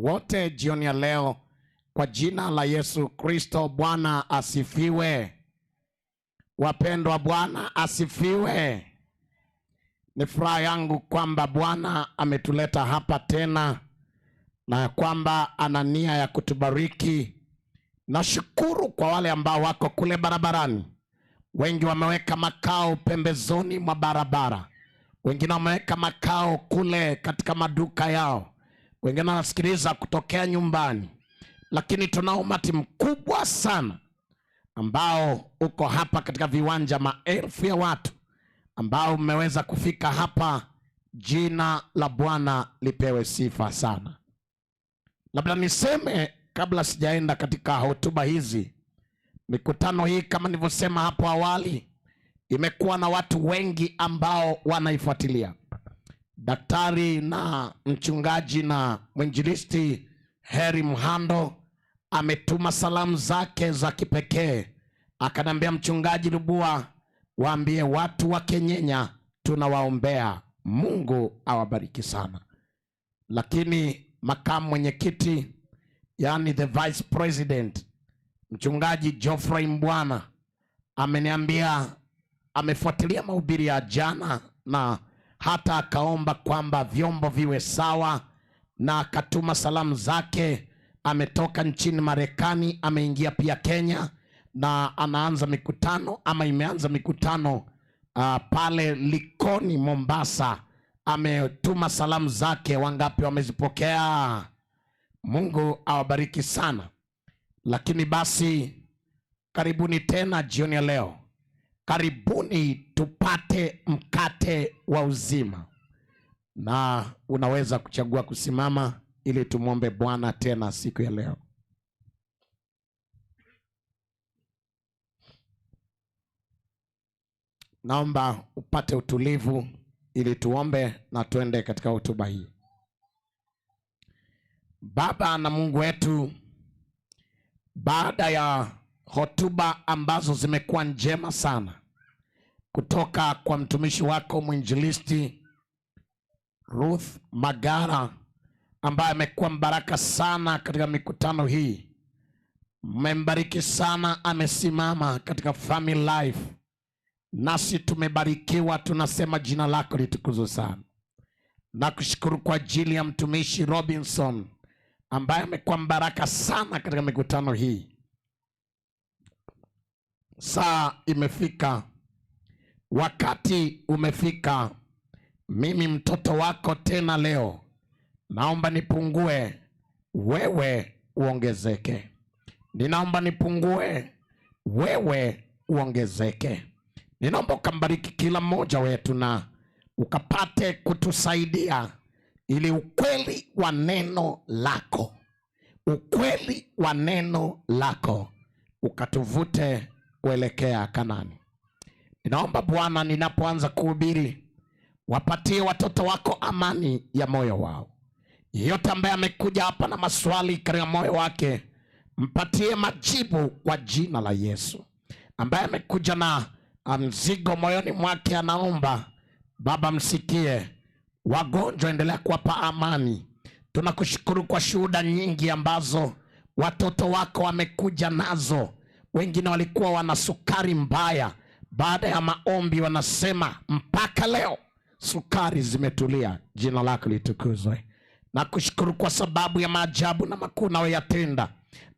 Wote jioni ya leo kwa jina la Yesu Kristo. Bwana asifiwe. Wapendwa, Bwana asifiwe. Ni furaha yangu kwamba Bwana ametuleta hapa tena na kwamba ana nia ya kutubariki. Nashukuru kwa wale ambao wako kule barabarani. Wengi wameweka makao pembezoni mwa barabara, wengine wameweka makao kule katika maduka yao, wengine wanasikiliza kutokea nyumbani, lakini tuna umati mkubwa sana ambao uko hapa katika viwanja, maelfu ya watu ambao mmeweza kufika hapa. Jina la Bwana lipewe sifa sana. Labda niseme kabla sijaenda katika hotuba hizi, mikutano hii kama nilivyosema hapo awali imekuwa na watu wengi ambao wanaifuatilia. Daktari na mchungaji na mwinjilisti Heri Mhando ametuma salamu zake za kipekee, akaniambia, Mchungaji Lubua, waambie watu wa Kenyenya tunawaombea, Mungu awabariki sana. Lakini makamu mwenyekiti, yani the vice president, Mchungaji Geoffrey Mbwana ameniambia amefuatilia mahubiri ya jana na hata akaomba kwamba vyombo viwe sawa, na akatuma salamu zake. Ametoka nchini Marekani, ameingia pia Kenya na anaanza mikutano ama imeanza mikutano pale Likoni Mombasa. Ametuma salamu zake, wangapi wamezipokea? Mungu awabariki sana. Lakini basi karibuni tena jioni ya leo, karibuni tupate mkate wa uzima, na unaweza kuchagua kusimama ili tumwombe Bwana tena siku ya leo. Naomba upate utulivu ili tuombe na tuende katika hotuba hii. Baba na Mungu wetu, baada ya hotuba ambazo zimekuwa njema sana kutoka kwa mtumishi wako mwinjilisti Ruth Magara, ambaye amekuwa mbaraka sana katika mikutano hii, mmembariki sana, amesimama katika family life, nasi tumebarikiwa, tunasema jina lako litukuzwe sana. Nakushukuru kwa ajili ya mtumishi Robinson ambaye amekuwa mbaraka sana katika mikutano hii. Saa imefika, wakati umefika, mimi mtoto wako tena leo naomba nipungue, wewe uongezeke. Ninaomba nipungue, wewe uongezeke. Ninaomba ukambariki kila mmoja wetu na ukapate kutusaidia ili ukweli wa neno lako, ukweli wa neno lako ukatuvute kuelekea Kanani. Ninaomba Bwana, ninapoanza kuhubiri, wapatie watoto wako amani ya moyo wao. Yeyote ambaye amekuja hapa na maswali katika moyo wake, mpatie majibu kwa jina la Yesu. Ambaye amekuja na mzigo moyoni mwake anaomba, Baba msikie. Wagonjwa endelea kuwapa amani. Tunakushukuru kwa shuhuda nyingi ambazo watoto wako wamekuja nazo. Wengine walikuwa wana sukari mbaya, baada ya maombi wanasema mpaka leo sukari zimetulia. Jina lako litukuzwe. Nakushukuru kwa sababu ya maajabu na makuu unayoyatenda,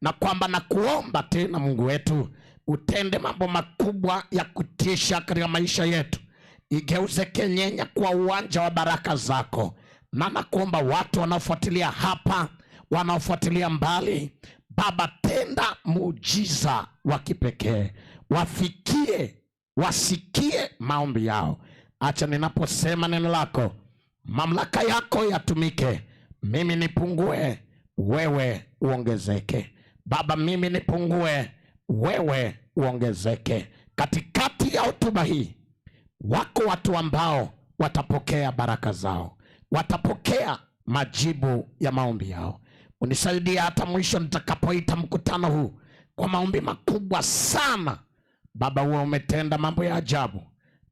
na kwamba nakuomba tena Mungu wetu utende mambo makubwa ya kutisha katika maisha yetu. Igeuze Kenyenya kuwa uwanja wa baraka zako, na nakuomba watu wanaofuatilia hapa, wanaofuatilia mbali, Baba tenda muujiza wa kipekee, wafikie, wasikie maombi yao. Acha ninaposema neno lako, mamlaka yako yatumike, mimi nipungue, wewe uongezeke. Baba, mimi nipungue, wewe uongezeke. Katikati ya hotuba hii wako watu ambao watapokea baraka zao, watapokea majibu ya maombi yao. Unisaidie hata mwisho nitakapoita mkutano huu kwa maombi makubwa sana. Baba, huwa umetenda mambo ya ajabu,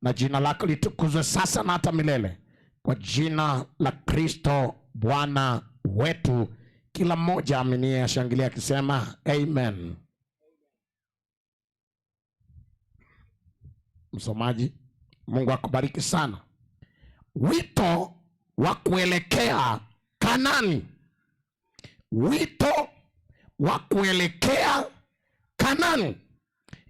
na jina lako litukuzwe sasa na hata milele, kwa jina la Kristo Bwana wetu. Kila mmoja aminie ashangilia akisema amen. Msomaji, Mungu akubariki sana. Wito wa kuelekea Kanani, wito wa kuelekea Kanani.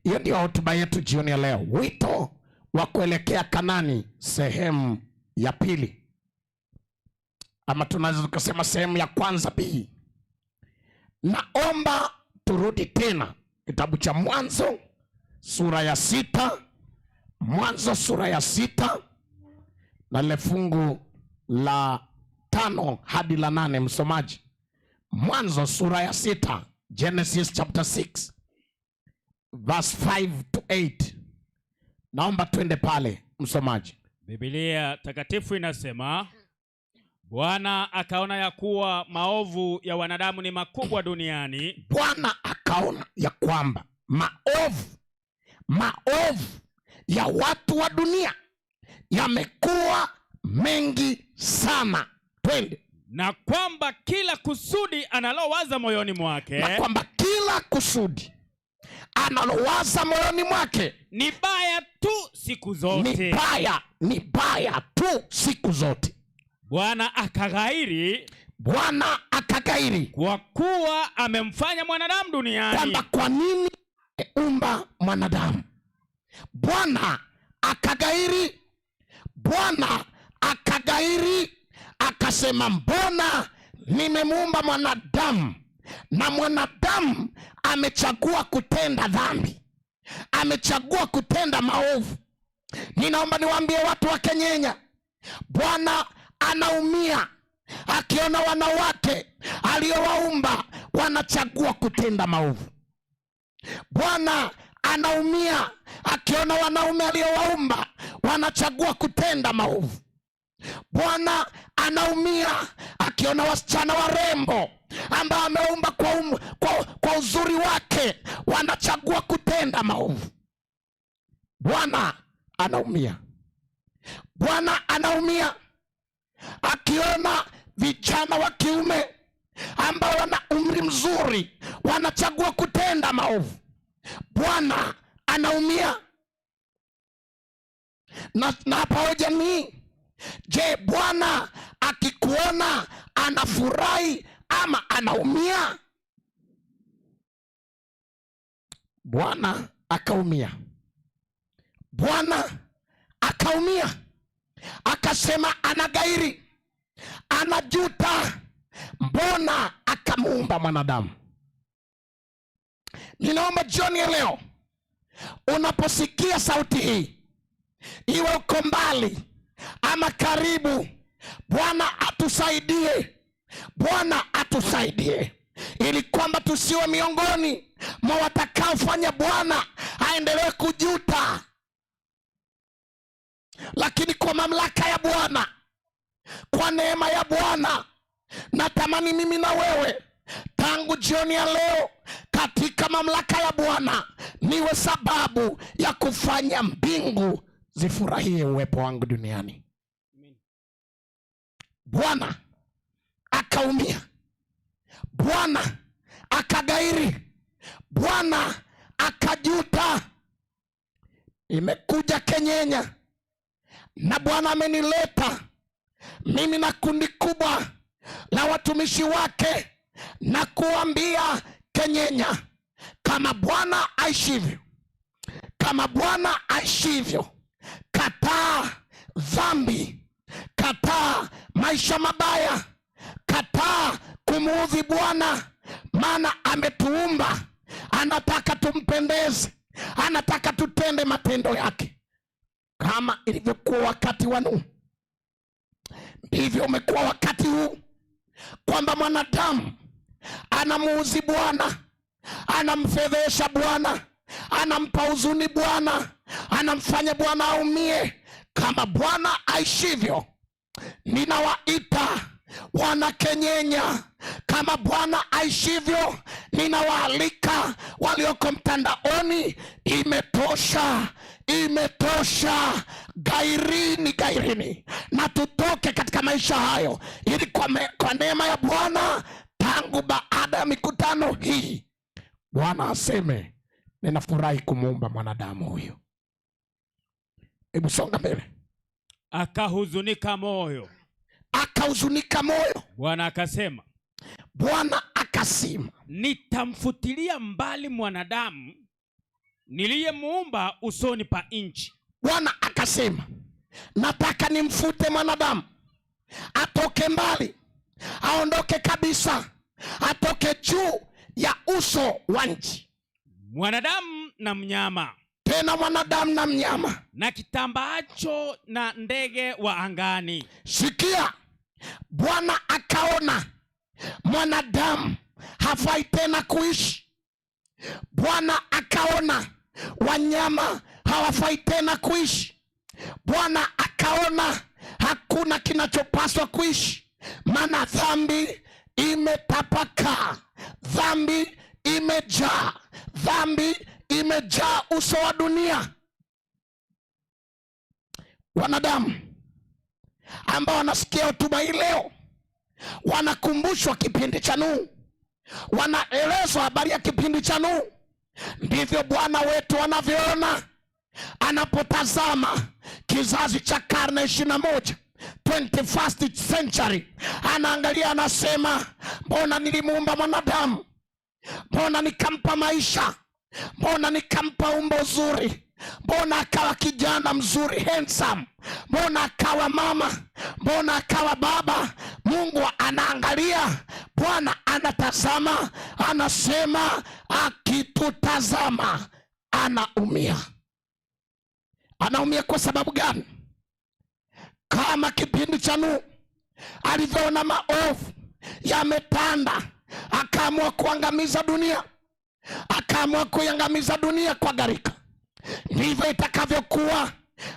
Hiyo ndio hotuba yetu jioni ya leo, wito wa kuelekea Kanani, sehemu ya pili, ama tunaweza tukasema sehemu ya kwanza B. Naomba turudi tena kitabu cha Mwanzo sura ya 6, Mwanzo sura ya 6 na lile fungu la 5 hadi la 8. Msomaji, Mwanzo sura ya 6, Genesis chapter 6 verse 5 to 8. Naomba twende pale msomaji. Biblia takatifu inasema, Bwana akaona ya kuwa maovu ya wanadamu ni makubwa duniani. Bwana akaona ya kwamba maovu ya watu wa dunia yamekuwa mengi sana. Twende. Na kwamba kila kusudi analowaza moyoni mwake, na kwamba kila kusudi analowaza moyoni mwake ni baya tu siku zote. Ni baya tu siku zote. Bwana akaghairi. Bwana akaghairi. Kwa kuwa amemfanya mwanadamu duniani. Kwamba kwa nini ameumba mwanadamu? Bwana akaghairi. Bwana akaghairi akasema, mbona nimemuumba mwanadamu na mwanadamu amechagua kutenda dhambi, amechagua kutenda maovu. Ninaomba niwaambie watu wa Kenyenya, Bwana anaumia akiona wanawake aliowaumba wanachagua kutenda maovu. Bwana anaumia akiona wanaume aliowaumba wanachagua kutenda maovu. Bwana anaumia akiona wasichana warembo ambao ameumba kwa uzuri wake wanachagua kutenda maovu. Bwana anaumia. Bwana anaumia akiona vijana wa kiume ambao wana umri mzuri wanachagua kutenda maovu. Bwana anaumia. Na hapa hoja ni, je, Bwana akikuona anafurahi ama anaumia? Bwana akaumia. Bwana akaumia. Akasema anagairi, anajuta, mbona akamuumba mwanadamu? Ninaomba jioni ya leo unaposikia sauti hii, iwe uko mbali ama karibu, Bwana atusaidie. Bwana atusaidie ili kwamba tusiwe miongoni mwa watakaofanya Bwana aendelee kujuta. Lakini kwa mamlaka ya Bwana, kwa neema ya Bwana, natamani mimi na wewe tangu jioni ya leo katika mamlaka ya Bwana niwe sababu ya kufanya mbingu zifurahie uwepo wangu duniani. Amen. Bwana akaumia. Bwana akagairi. Bwana akajuta. Imekuja Kenyenya na Bwana amenileta mimi na kundi kubwa la watumishi wake na kuambia Kenyenya, kama Bwana aishivyo, kama Bwana aishivyo, kataa dhambi, kataa maisha mabaya, kataa kumuudhi Bwana, maana ametuumba, anataka tumpendeze, anataka tutende matendo yake. Kama ilivyokuwa wakati wa Nuhu, ndivyo umekuwa wakati huu, kwamba mwanadamu anamuudhi Bwana, anamfedhesha Bwana, anampa huzuni Bwana, anamfanya Bwana aumie. Kama Bwana aishivyo, ninawaita wana Kenyenya. Kama Bwana aishivyo, ninawaalika walioko mtandaoni. Imetosha, imetosha. Gairini, gairini, na tutoke katika maisha hayo, ili kwa neema ya Bwana Tangu baada ya mikutano hii, Bwana aseme ninafurahi kumuumba mwanadamu huyu. Hebu songa mbele. Akahuzunika moyo. Akahuzunika moyo. Bwana akasema, Bwana akasema, nitamfutilia mbali mwanadamu niliyemuumba usoni pa nchi. Bwana akasema, nataka nimfute mwanadamu atoke mbali, aondoke kabisa, atoke juu ya uso wa nchi. Mwanadamu na mnyama, tena mwanadamu na mnyama, na kitambaacho na ndege wa angani. Sikia, Bwana akaona mwanadamu hafai tena kuishi. Bwana akaona wanyama hawafai tena kuishi. Bwana akaona hakuna kinachopaswa kuishi, maana dhambi imetapakaa, dhambi imejaa, dhambi imejaa uso wa dunia. Wanadamu ambao wanasikia hotuba hii leo wanakumbushwa kipindi cha Nuhu, wanaelezwa habari ya kipindi cha Nuhu. Ndivyo Bwana wetu anavyoona anapotazama kizazi cha karne 21, 21st century. Anaangalia, anasema, mbona nilimuumba mwanadamu, mbona nikampa maisha, mbona nikampa umbo zuri, mbona akawa kijana mzuri handsome, mbona akawa mama, mbona akawa baba. Mungu anaangalia, Bwana anatazama, anasema, akitutazama anaumia. Anaumia kwa sababu gani? Kama kipindi cha Nuhu alivyoona maovu yametanda, akaamua kuangamiza dunia, akaamua kuiangamiza dunia kwa gharika. Ndivyo itakavyokuwa,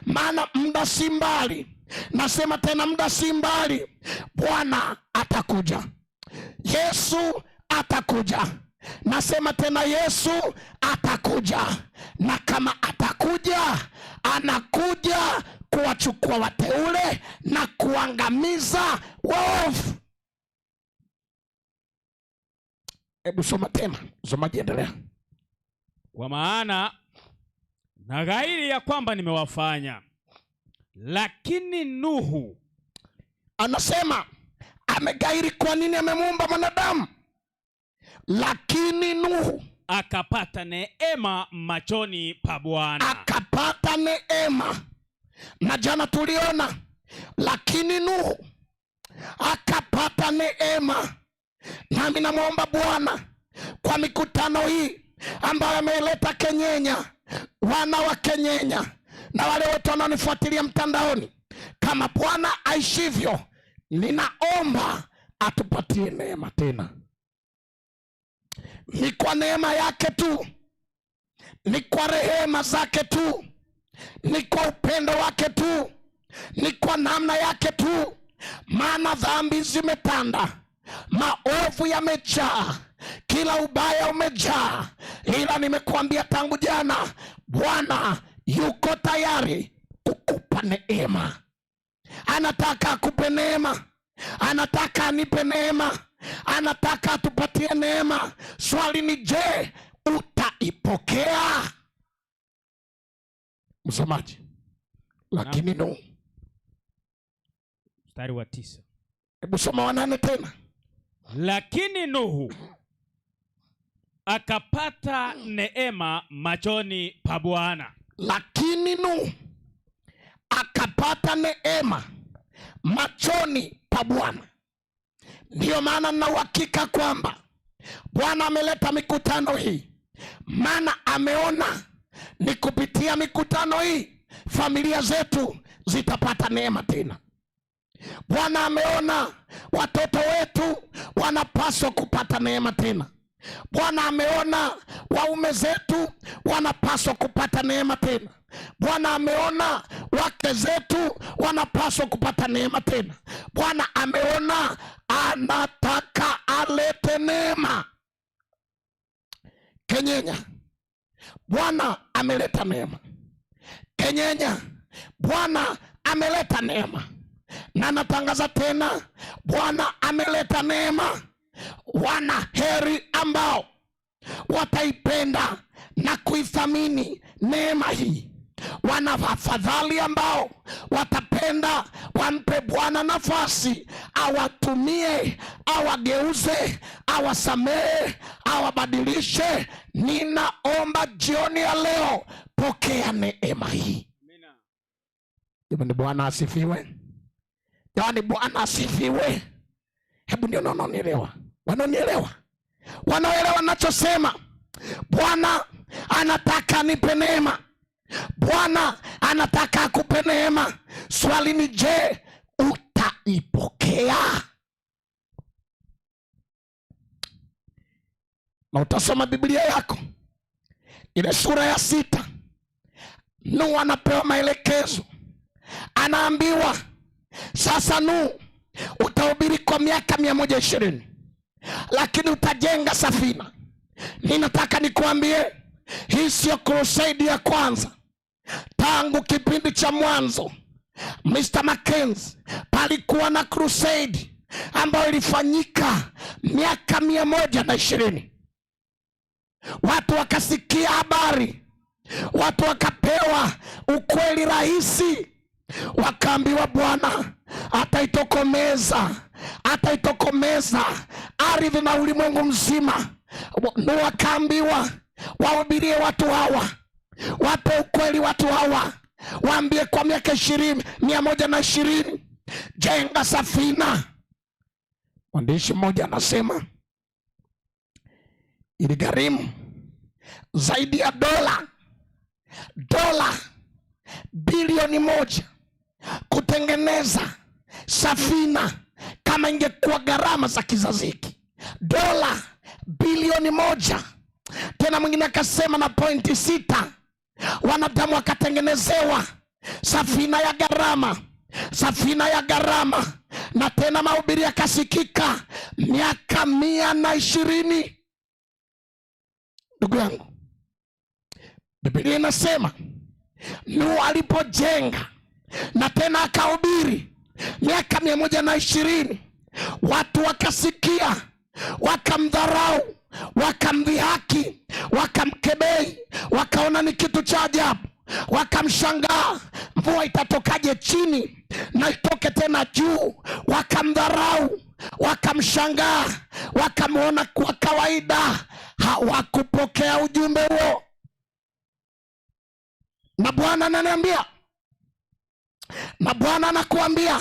maana muda si mbali. Nasema tena, muda si mbali, Bwana atakuja, Yesu atakuja. Nasema tena, Yesu atakuja, na kama atakuja, anakuja kuwachukua wateule na kuangamiza waovu. Hebu soma tena, msomaji, endelea. Kwa maana na ghairi ya kwamba nimewafanya. Lakini Nuhu anasema amegairi. Kwa nini amemuumba mwanadamu? Lakini Nuhu akapata neema machoni pa Bwana, akapata neema. Na jana tuliona, lakini Nuhu akapata neema. Nami namwomba Bwana kwa mikutano hii ambayo ameileta Kenyenya, wana wa Kenyenya na wale wote wanaonifuatilia mtandaoni, kama Bwana aishivyo, ninaomba atupatie neema tena. Ni kwa neema yake tu, ni kwa rehema zake tu, ni kwa upendo wake tu, ni kwa namna yake tu. Maana dhambi zimetanda, maovu yamejaa, kila ubaya umejaa, ila nimekuambia tangu jana, Bwana yuko tayari kukupa neema. Anataka akupe neema, anataka anipe neema, anataka atupatie neema. Swali ni je, utaipokea? Msomaji, lakini Nuhu, mstari wa 9. Hebu soma wa 8 tena. Lakini Nuhu akapata neema machoni pa Bwana. Lakini Nuhu akapata neema machoni pa Bwana. Ndiyo maana nina uhakika kwamba Bwana ameleta mikutano hii, maana ameona ni kupitia mikutano hii familia zetu zitapata neema tena. Bwana ameona watoto wetu wanapaswa kupata neema tena. Bwana ameona waume zetu wanapaswa kupata neema tena. Bwana ameona wake zetu wanapaswa kupata neema tena. Bwana ameona, anataka alete neema. Kenyenya, Bwana ameleta neema. Kenyenya, Bwana ameleta neema. Na natangaza tena, Bwana ameleta neema. Wana heri ambao wataipenda na kuithamini neema hii. Wana afadhali ambao watapenda wampe Bwana nafasi, awatumie, awageuze, awasamehe, awabadilishe. Ninaomba jioni ya leo, pokea neema hii. Jamani, Bwana asifiwe! Jamani, Bwana asifiwe! Hebu ndio wanaonielewa, wanaonielewa, wanaoelewa nachosema. Bwana anataka nipe neema. Bwana anataka akupe neema. Swali ni je, utaipokea? Na utasoma Biblia yako ile sura ya 6, Nuhu anapewa maelekezo, anaambiwa sasa, Nuhu, utahubiri kwa miaka 120, lakini utajenga safina. Ninataka nikuambie, hii sio crusade ya kwanza. Tangu kipindi cha mwanzo Mr. Mackenzie, palikuwa na crusade ambayo ilifanyika miaka 120. Watu wakasikia habari, watu wakapewa ukweli rahisi, wakaambiwa Bwana ataitokomeza, ataitokomeza ardhi na ulimwengu mzima. Nuhu akaambiwa wahubirie watu hawa, wape ukweli watu hawa, waambie kwa miaka 120, jenga safina. Mwandishi mmoja anasema iligharimu zaidi ya dola bilioni 1 kutengeneza safina. Kama ingekuwa gharama za kizazi hiki, dola bilioni 1. Tena mwingine akasema na pointi 6. Wanadamu wakatengenezewa safina ya gharama, safina ya gharama. Na tena mahubiri yakasikika miaka 120. Ndugu yangu, Biblia inasema Nuhu alipojenga na tena akahubiri miaka 120, watu wakasikia, wakamdharau, wakamdhihaki, wakamkebei, wakaona ni kitu cha ajabu, wakamshangaa, mvua itatokaje chini na itoke tena juu? Wakamdharau, wakamshangaa, wakamwona kwa kawaida. Hawakupokea ujumbe huo. Na Bwana ananiambia, na Bwana anakuambia,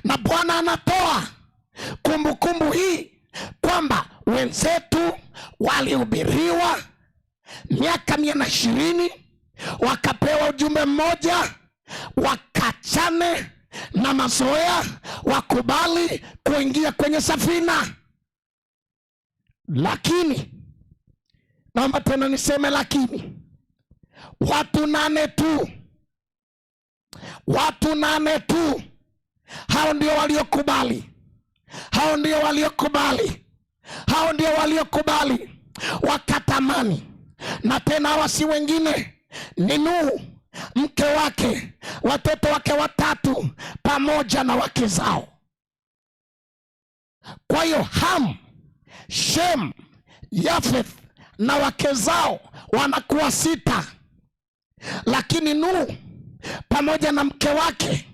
na Bwana anatoa kumbukumbu hii kwamba wenzetu walihubiriwa miaka 120, wakapewa ujumbe mmoja, wakachane na mazoea, wakubali kuingia kwenye safina. Lakini naomba tena niseme, lakini watu 8 tu, watu 8 tu, hao ndio waliokubali, hao ndio waliokubali, hao ndio waliokubali, wakatamani. Na tena hawa si wengine, ni Nuhu, mke wake, watoto wake 3 pamoja na wake zao. Kwa hiyo Ham, Shem, Yafeth na wake zao wanakuwa 6, lakini Nuhu pamoja na mke wake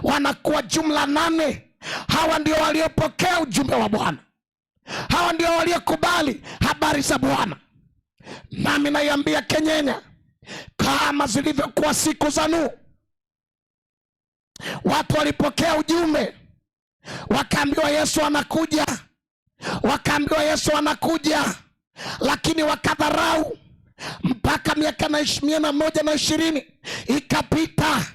wanakuwa jumla 8. Hawa ndio waliopokea ujumbe wa Bwana, hawa ndio waliokubali habari za Bwana. Nami naiambia Kenyenya, kama zilivyokuwa siku za Nuhu, watu walipokea ujumbe, wakaambiwa Yesu anakuja, wakaambiwa Yesu anakuja, lakini wakadharau mpaka miaka 120 ikapita.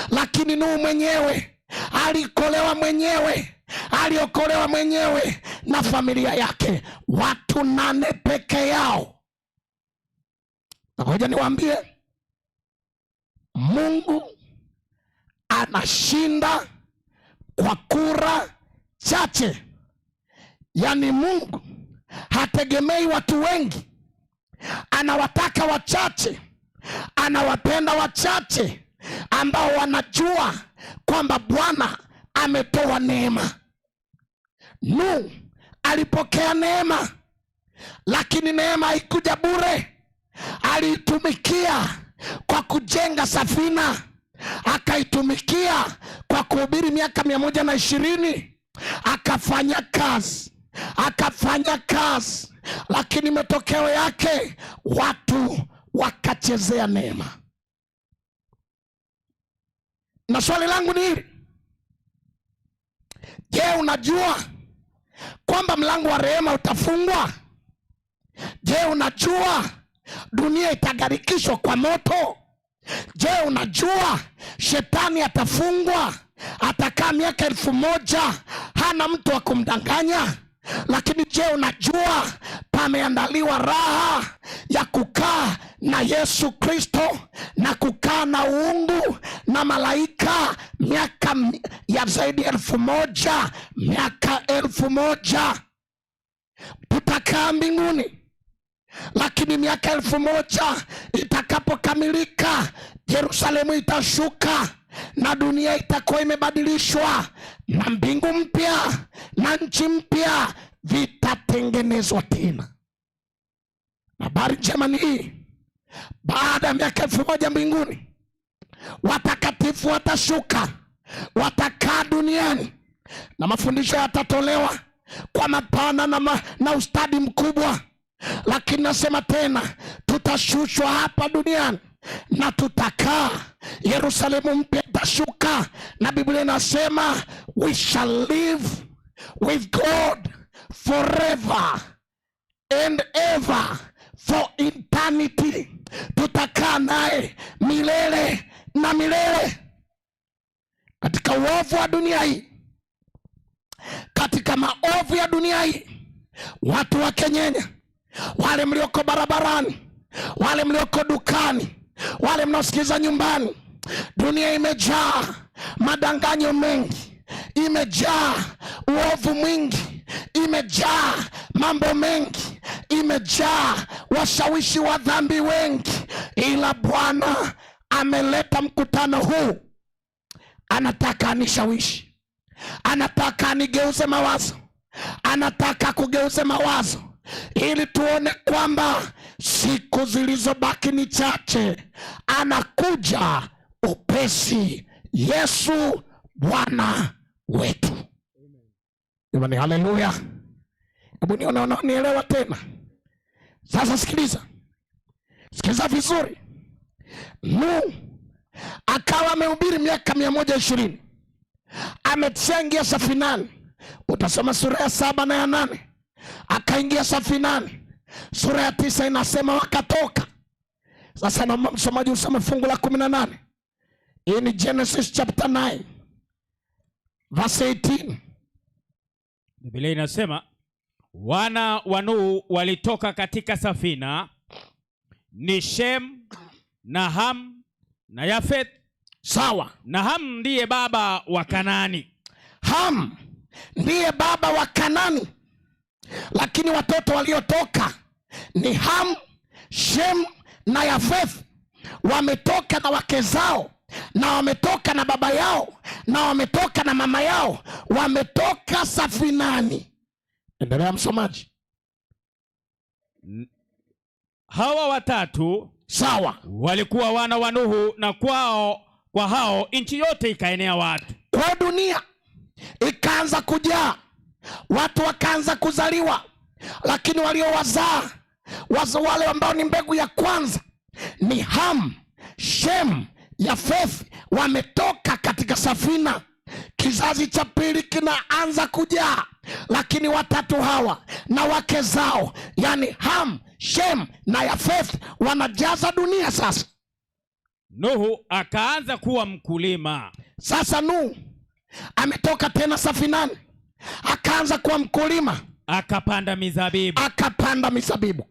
Lakini Nuhu mwenyewe alikolewa mwenyewe, aliokolewa mwenyewe na familia yake, watu 8 peke yao. Na ngoja niwaambie, Mungu anashinda kwa kura chache. Yaani Mungu hategemei watu wengi, anawataka wachache, anawapenda wachache ambao wanajua kwamba Bwana ametoa neema. Nuhu Alipokea neema, lakini neema haikuja bure. Aliitumikia kwa kujenga safina, akaitumikia kwa kuhubiri miaka 120, akafanya kazi, akafanya kazi, lakini matokeo yake watu wakachezea neema. Na swali langu ni hili: je, unajua kwamba mlango wa rehema utafungwa? Je, unajua dunia itagharikishwa kwa moto? Je, unajua shetani atafungwa, atakaa miaka 1000, hana mtu wa kumdanganya? Lakini je, unajua pameandaliwa raha ya kukaa na Yesu Kristo na kukaa na uungu na malaika miaka ya zaidi ya 1000, miaka 1000 tutakaa mbinguni. Lakini miaka 1000 itakapokamilika, Yerusalemu itashuka na dunia itakuwa imebadilishwa, na mbingu mpya na nchi mpya vitatengenezwa tena. Habari njema ni hii, baada ya miaka 1000 mbinguni, watakatifu watashuka, watakaa duniani na mafundisho yatatolewa kwa mapana na ustadi mkubwa. Lakini nasema tena, tutashushwa hapa duniani na tutakaa. Yerusalemu mpya itashuka, na Biblia inasema we shall live with God forever and ever for eternity. Tutakaa naye milele na milele. Katika uovu wa dunia hii, katika maovu ya dunia hii, watu wa Kenyenya, wale mlioko barabarani, wale mlioko dukani, wale mnaosikiza nyumbani, dunia imejaa madanganyo mengi, imejaa uovu mwingi, imejaa mambo mengi, imejaa washawishi wa dhambi wengi, ila Bwana ameleta mkutano huu, anataka anishawishi, anataka anigeuze mawazo, anataka kugeuze mawazo ili tuone kwamba siku zilizobaki ni chache. Anakuja upesi, Yesu Bwana wetu. Jamani, haleluya! Hebu nione wanaonielewa tena. Sasa sikiliza, sikiliza vizuri. Nuhu akawa amehubiri miaka 120, ameshaingia safinani. Utasoma sura ya 7 na ya 8. Akaingia safinani. Sura ya 9 inasema wakatoka. Sasa naomba msomaji usome fungu la 18. Hii ni Genesis chapter 9 verse 18. Biblia inasema wana wa Nuhu walitoka katika safina ni Shem na Ham na Yafeth. Sawa. Na Ham ndiye baba wa Kanani. Ham ndiye baba wa Kanani. Lakini watoto waliotoka ni Ham, Shem na Yafeth. Wametoka na wake zao, na wametoka na baba yao, na wametoka na mama yao, wametoka safinani. Endelea msomaji. Hawa watatu Sawa. walikuwa wana wa Nuhu, na kwa hao nchi yote ikaenea watu. Kwa dunia ikaanza kujaa, watu wakaanza kuzaliwa, lakini waliowazaa wale ambao ni mbegu ya kwanza ni Ham, Shem, Yafeth, wametoka katika safina. Kizazi cha pili kinaanza kujaa, lakini watatu hawa na wake zao, yani Ham, Shem na Yafeth, wanajaza dunia sasa. Nuhu akaanza kuwa mkulima. Sasa Nuhu ametoka tena safinani, akaanza kuwa mkulima. Akapanda mizabibu. Akapanda mizabibu.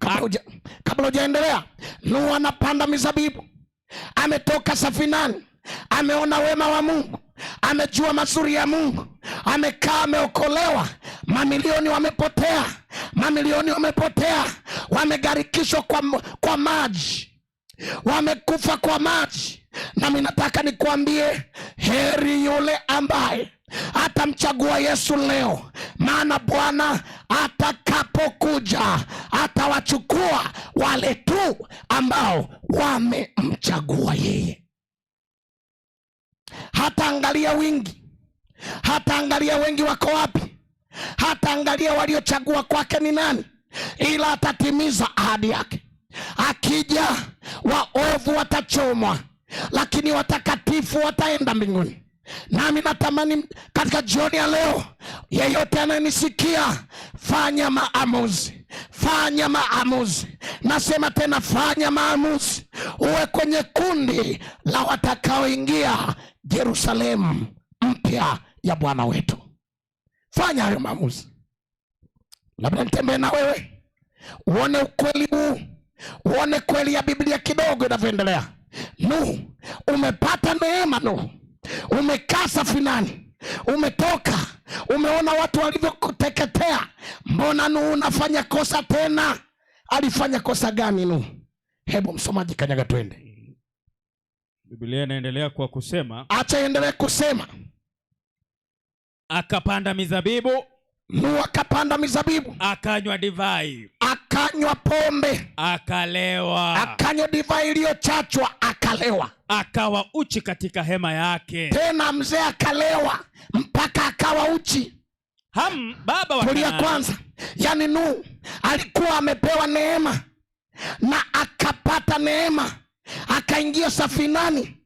Kabla hujaendelea, Nuhu anapanda mizabibu. Ametoka safinani, ameona wema wa Mungu, amejua mazuri ya Mungu, amekaa, ameokolewa. Mamilioni wamepotea, mamilioni wamepotea, wamegarikishwa kwa maji, wamekufa kwa maji. Nami nataka nikuambie, heri yule ambaye Atamchagua Yesu leo, maana Bwana atakapokuja atawachukua wale tu ambao wamemchagua yeye. Hataangalia wingi, hataangalia wengi wako wapi, hataangalia waliochagua kwake ni nani, ila atatimiza ahadi yake. Akija waovu watachomwa, lakini watakatifu wataenda mbinguni. Nami natamani katika jioni ya leo, yeyote anayenisikia, fanya maamuzi, fanya maamuzi. Nasema tena, fanya maamuzi, uwe kwenye kundi la watakaoingia Yerusalemu mpya ya Bwana wetu. Fanya hayo maamuzi. Labda nitembee na wewe uone ukweli huu, uone kweli ya Biblia kidogo inavyoendelea. Nuhu, umepata neema Nuhu, umekaa safinani, umetoka, umeona watu walivyokuteketea. Mbona Nuhu unafanya kosa tena? Alifanya kosa gani Nuhu? Hebu msomaji kanyaga, twende. Biblia inaendelea kwa kusema, Acha endelee kusema. Akapanda mizabibu, Nuhu akapanda mizabibu, akanywa divai, akanywa pombe, akalewa, akanywa divai iliyochachwa, akalewa, akawa uchi katika hema yake. Tena mzee akalewa mpaka akawa uchi. Ham baba wa Tulia Kanaani, kwanza. Yaani Nuhu alikuwa amepewa neema na akapata neema, akaingia safinani,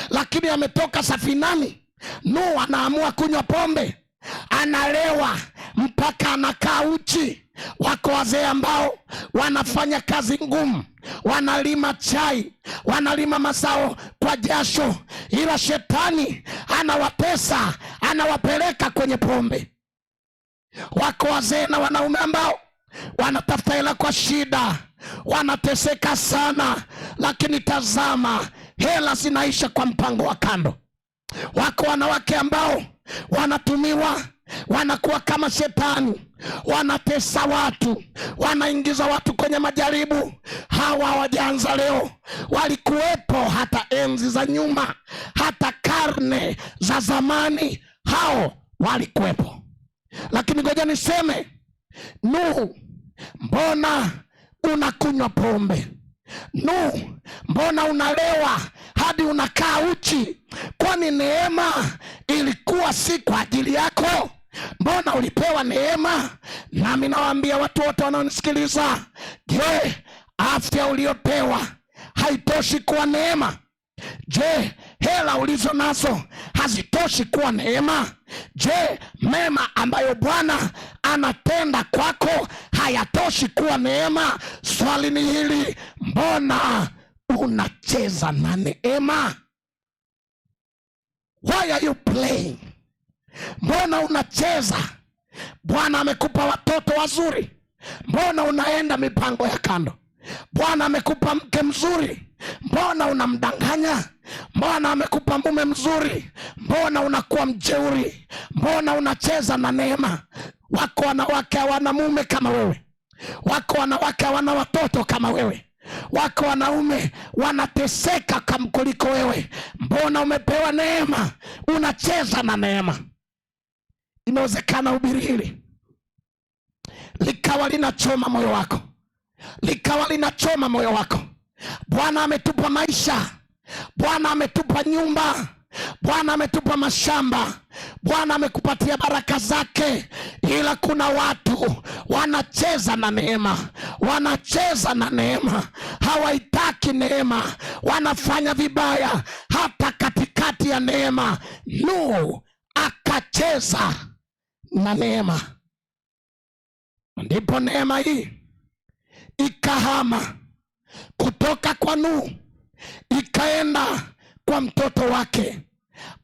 lakini ametoka safinani, Nuhu anaamua kunywa pombe, analewa mpaka anakaa uchi. Wako wazee ambao wanafanya kazi ngumu, wanalima chai, wanalima mazao kwa jasho, ila shetani anawatesa, anawapeleka kwenye pombe. Wako wazee na wanaume ambao wanatafuta hela kwa shida, wanateseka sana, lakini tazama, hela zinaisha kwa mpango wa kando. Wako wanawake ambao wanatumiwa, wanakuwa kama shetani, wanatesa watu, wanaingiza watu kwenye majaribu. Hawa hawajaanza leo, walikuwepo hata enzi za nyuma, hata karne za zamani, hao walikuwepo. Lakini ngoja niseme, Nuhu, mbona unakunywa pombe? Nuhu, mbona unalewa hadi unakaa uchi? Kwani neema ilikuwa si kwa ajili yako? Mbona ulipewa neema? Nami nawaambia watu wote wanaonisikiliza, je, afya uliopewa haitoshi kuwa neema? Je, hela ulizo nazo hazitoshi kuwa neema? Je, mema ambayo Bwana anatenda kwako hayatoshi kuwa neema? Swali ni hili, mbona unacheza na neema? Why are you playing? Mbona unacheza? Bwana amekupa watoto wazuri, mbona unaenda mipango ya kando? Bwana amekupa mke mzuri, mbona unamdanganya? Mbona amekupa mume mzuri, mbona unakuwa mjeuri? Mbona unacheza na neema? Wako wanawake hawana mume kama wewe, wako wanawake hawana watoto kama wewe, wako wanaume wanateseka kuliko wewe. Mbona umepewa neema, unacheza na neema? Inawezekana hubiri hili likawa linachoma moyo wako, likawa linachoma moyo wako. Bwana ametupa maisha, Bwana ametupa nyumba, Bwana ametupa mashamba, Bwana amekupatia baraka zake, ila kuna watu wanacheza na neema, wanacheza na neema, hawaitaki neema, wanafanya vibaya hata katikati ya neema. Nuhu akacheza na neema, ndipo neema hii ikahama kutoka kwa Nuhu ikaenda kwa mtoto wake,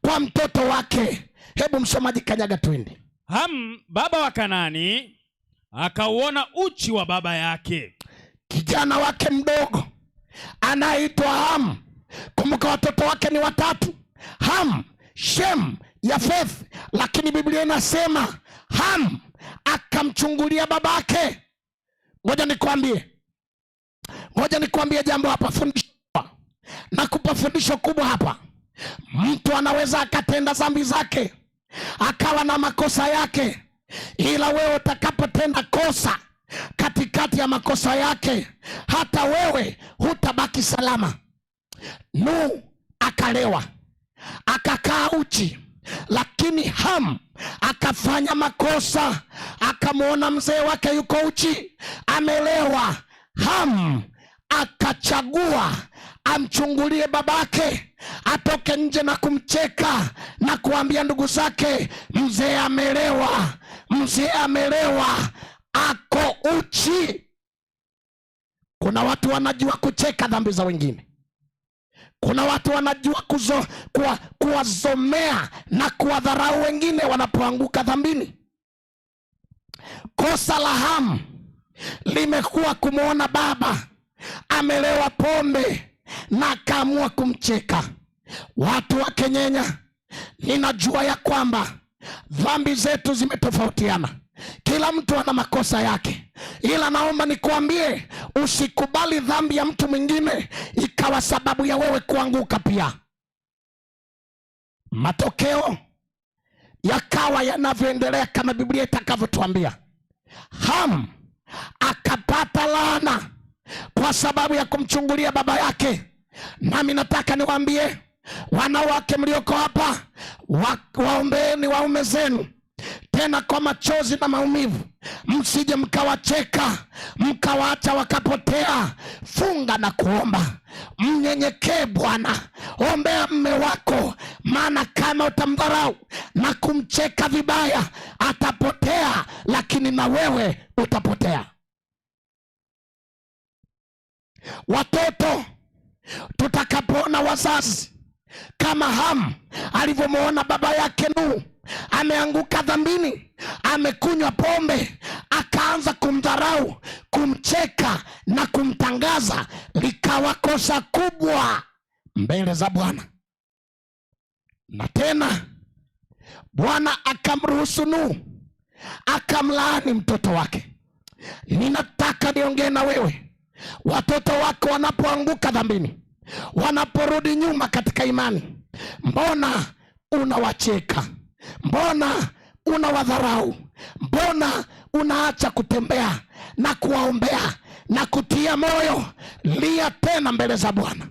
kwa mtoto wake. Hebu msomaji kanyaga, twende. Ham baba wa Kanaani akauona uchi wa baba yake. Kijana wake mdogo anayeitwa Ham. Kumbuka watoto wake ni watatu, Ham, Shem, Yafeth, lakini Biblia inasema Ham akamchungulia babake. Ngoja nikwambie, ngoja nikwambie jambo hapa, fundisho nakupa fundisho kubwa hapa. Mtu anaweza akatenda dhambi zake. akawa na makosa yake, ila wewe utakapotenda kosa katikati ya makosa yake, hata wewe hutabaki salama. Nuhu akalewa akakaa uchi, lakini Ham akafanya makosa, akamwona mzee wake yuko uchi amelewa. Ham akachagua amchungulie babake, atoke nje na kumcheka na kuambia ndugu zake, mzee amelewa, mzee amelewa, ako uchi. Kuna watu wanajua kucheka dhambi za wengine. Kuna watu wanajua kuwazomea na kuwadharau wengine wanapoanguka dhambini. Kosa la Hamu limekuwa kumwona baba amelewa pombe na akaamua kumcheka. Watu wa Kenyenya, ninajua ya kwamba dhambi zetu zimetofautiana, kila mtu ana makosa yake, ila naomba nikuambie, usikubali dhambi ya mtu mwingine ikawa sababu ya wewe kuanguka pia. Matokeo yakawa yanavyoendelea kama Biblia itakavyotuambia. Ham akapata laana kwa sababu ya kumchungulia baba yake. Nami nataka niwaambie wanawake mlioko hapa, waombeeni waume zenu tena kwa machozi na maumivu, msije mkawacheka mkawaacha wakapotea. Funga na kuomba, mnyenyekee Bwana, ombea mme wako, maana kama utamdharau na kumcheka vibaya atapotea, lakini na wewe utapotea. Watoto tutakapoona wazazi kama Hamu alivyomwona baba yake Nuhu ameanguka dhambini, amekunywa pombe, akaanza kumdharau, kumcheka na kumtangaza, likawa kosa kubwa mbele za Bwana. Na tena Bwana akamruhusu Nuhu akamlaani mtoto wake. Ninataka niongee na wewe, watoto wako wanapoanguka dhambini, wanaporudi nyuma katika imani, mbona unawacheka? Mbona unawadharau? Mbona unaacha kutembea na kuwaombea na kutia moyo? Lia tena mbele za Bwana,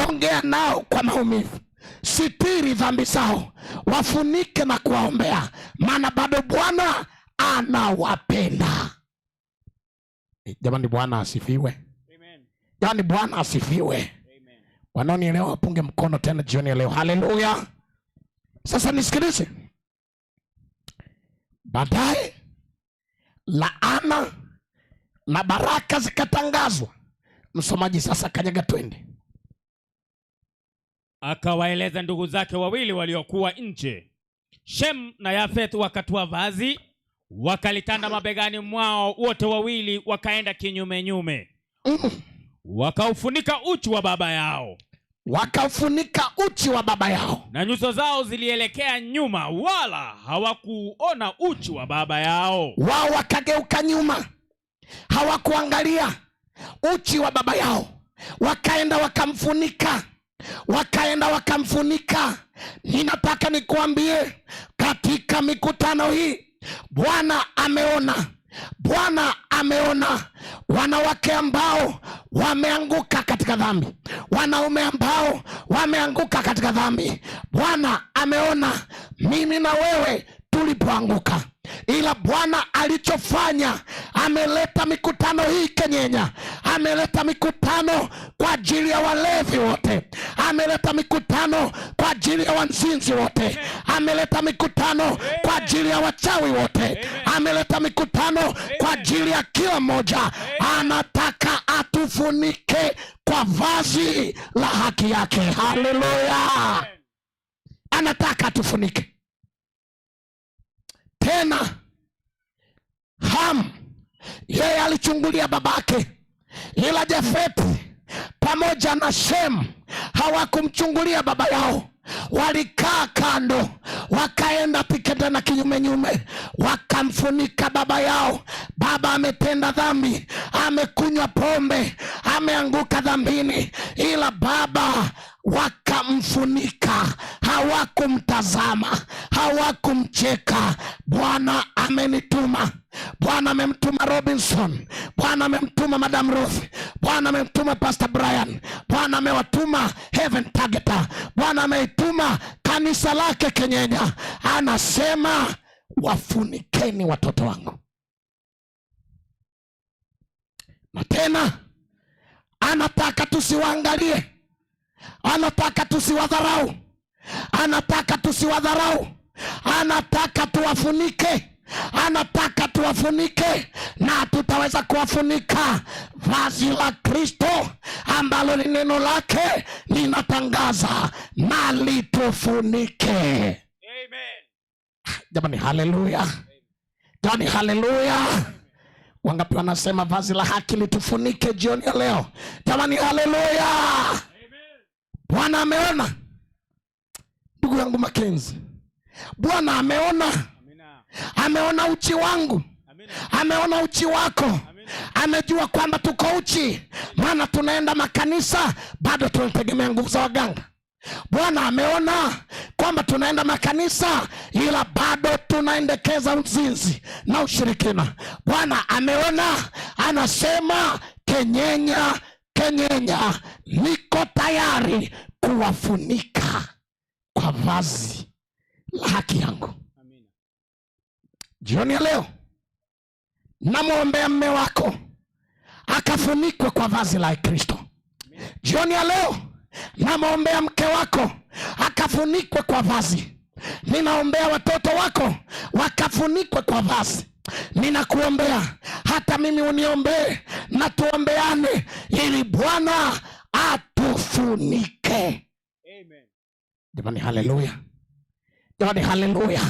ongea nao kwa maumivu, sitiri dhambi zao, wafunike na kuwaombea, maana bado Bwana anawapenda. Jamani, Bwana asifiwe. Jamani, Bwana asifiwe. Wanaonielewa wapunge mkono tena jioni ya leo. Haleluya! Sasa nisikilize. Baadaye laana na baraka zikatangazwa. Msomaji sasa kanyaga, twende. Akawaeleza ndugu zake wawili waliokuwa nje, Shem na Yafeth, wakatoa vazi wakalitanda mabegani mwao wote wawili, wakaenda kinyume nyume. Wakaufunika uchi wa baba yao, Wakaufunika uchi wa baba yao, na nyuso zao zilielekea nyuma, wala hawakuona uchi wa baba yao. Wao wakageuka nyuma, hawakuangalia uchi wa baba yao, wakaenda wakamfunika, wakaenda wakamfunika. Ninataka nikuambie katika mikutano hii, Bwana ameona, Bwana ameona wanawake ambao wameanguka katika dhambi, wanaume ambao wameanguka katika dhambi. Bwana ameona mimi na wewe tulipoanguka, ila Bwana alichofanya, ameleta mikutano hii Kenyenya, ameleta mikutano kwa ajili ya walevi wote, ameleta mikutano kwa ajili ya wanzinzi wote, ameleta mikutano kwa ajili ya wachawi wote, ameleta mikutano kwa ajili ya kila mmoja. Anataka atufunike kwa vazi la haki yake. Haleluya! Anataka atufunike. Tena Ham yeye alichungulia babake, ila Jafeti pamoja na Shem hawakumchungulia baba yao. Walikaa kando, wakaenda piketa na kinyumenyume, wakamfunika baba yao. Baba ametenda dhambi, amekunywa pombe, ameanguka dhambini, ila baba waka Wakamfunika, hawakumtazama, hawakumcheka. Bwana amenituma. Bwana amemtuma Robinson, Bwana amemtuma Madam Ruth, Bwana amemtuma Pastor Brian, Bwana amewatuma Heaven Targeter, Bwana ameituma kanisa lake Kenyenya. Anasema wafunikeni watoto wangu. Na tena anataka tusiwaangalie, anataka tusiwadharau, anataka tusiwadharau, anataka tuwafunike, anataka tuwafunike, na tutaweza kuwafunika. Vazi la Kristo ambalo ni neno lake linatangaza na litufunike. Amen. Jamani, haleluya! Jamani, haleluya! Wangapi wanasema vazi la haki litufunike jioni ya leo? Jamani, haleluya! Bwana ameona, ndugu yangu Makenzi, Bwana ameona. Amina. Ameona uchi wangu. Amina. Ameona uchi wako. Amina. Amejua kwamba tuko uchi, maana tunaenda makanisa bado tunategemea nguvu za waganga. Bwana ameona kwamba tunaenda makanisa ila bado tunaendekeza uzinzi na ushirikina. Bwana ameona, anasema Kenyenya, Kenyenya, niko tayari kuwafunika kwa vazi la haki yangu. Amina. Jioni ya leo namwombea mme wako akafunikwe kwa vazi la Kristo. Jioni ya leo namwombea mke wako akafunikwe kwa vazi. Ninaombea watoto wako wakafunikwe kwa vazi. Ninakuombea hata mimi uniombee, na tuombeane ili Bwana atufunike. Amen. Jamani, haleluya! Jamani, haleluya!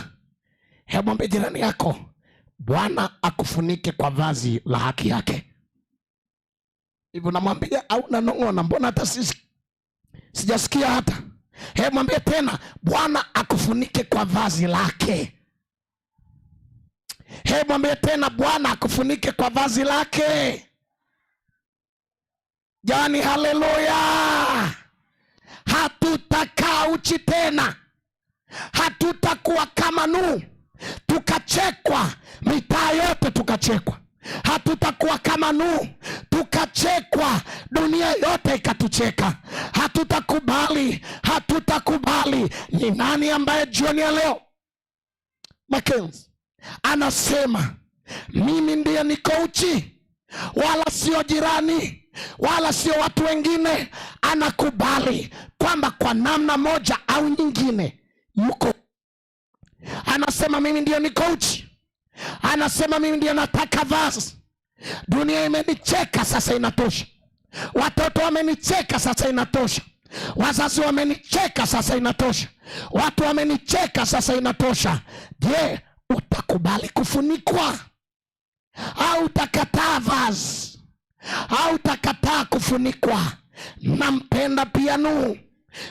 Hebu mwambie jirani yako, Bwana akufunike kwa vazi la haki yake. Hivyo namwambia au nanong'ona? Mbona hata sisi sijasikia hata. Hebu mwambie tena, Bwana akufunike kwa vazi lake. Hebu mwambie tena, Bwana akufunike kwa vazi lake. Jamani, haleluya! Hatutakaa uchi tena, hatutakuwa kama Nuhu tukachekwa mitaa yote, tukachekwa. Hatutakuwa kama Nuhu tukachekwa, dunia yote ikatucheka. Hatutakubali, hatutakubali. Ni nani ambaye jioni ya leo Makenzi anasema mimi ndiye niko uchi, wala sio jirani, wala sio watu wengine? Anakubali kwamba kwa namna moja au nyingine yuko. Anasema mimi ndiyo niko uchi, anasema mimi ndiyo nataka vazi. Dunia imenicheka sasa, inatosha. Watoto wamenicheka sasa, inatosha. Wazazi wamenicheka sasa, inatosha. Watu wamenicheka sasa, inatosha. Je, utakubali kufunikwa au utakataa vazi au utakataa kufunikwa? Nampenda pia Nuhu,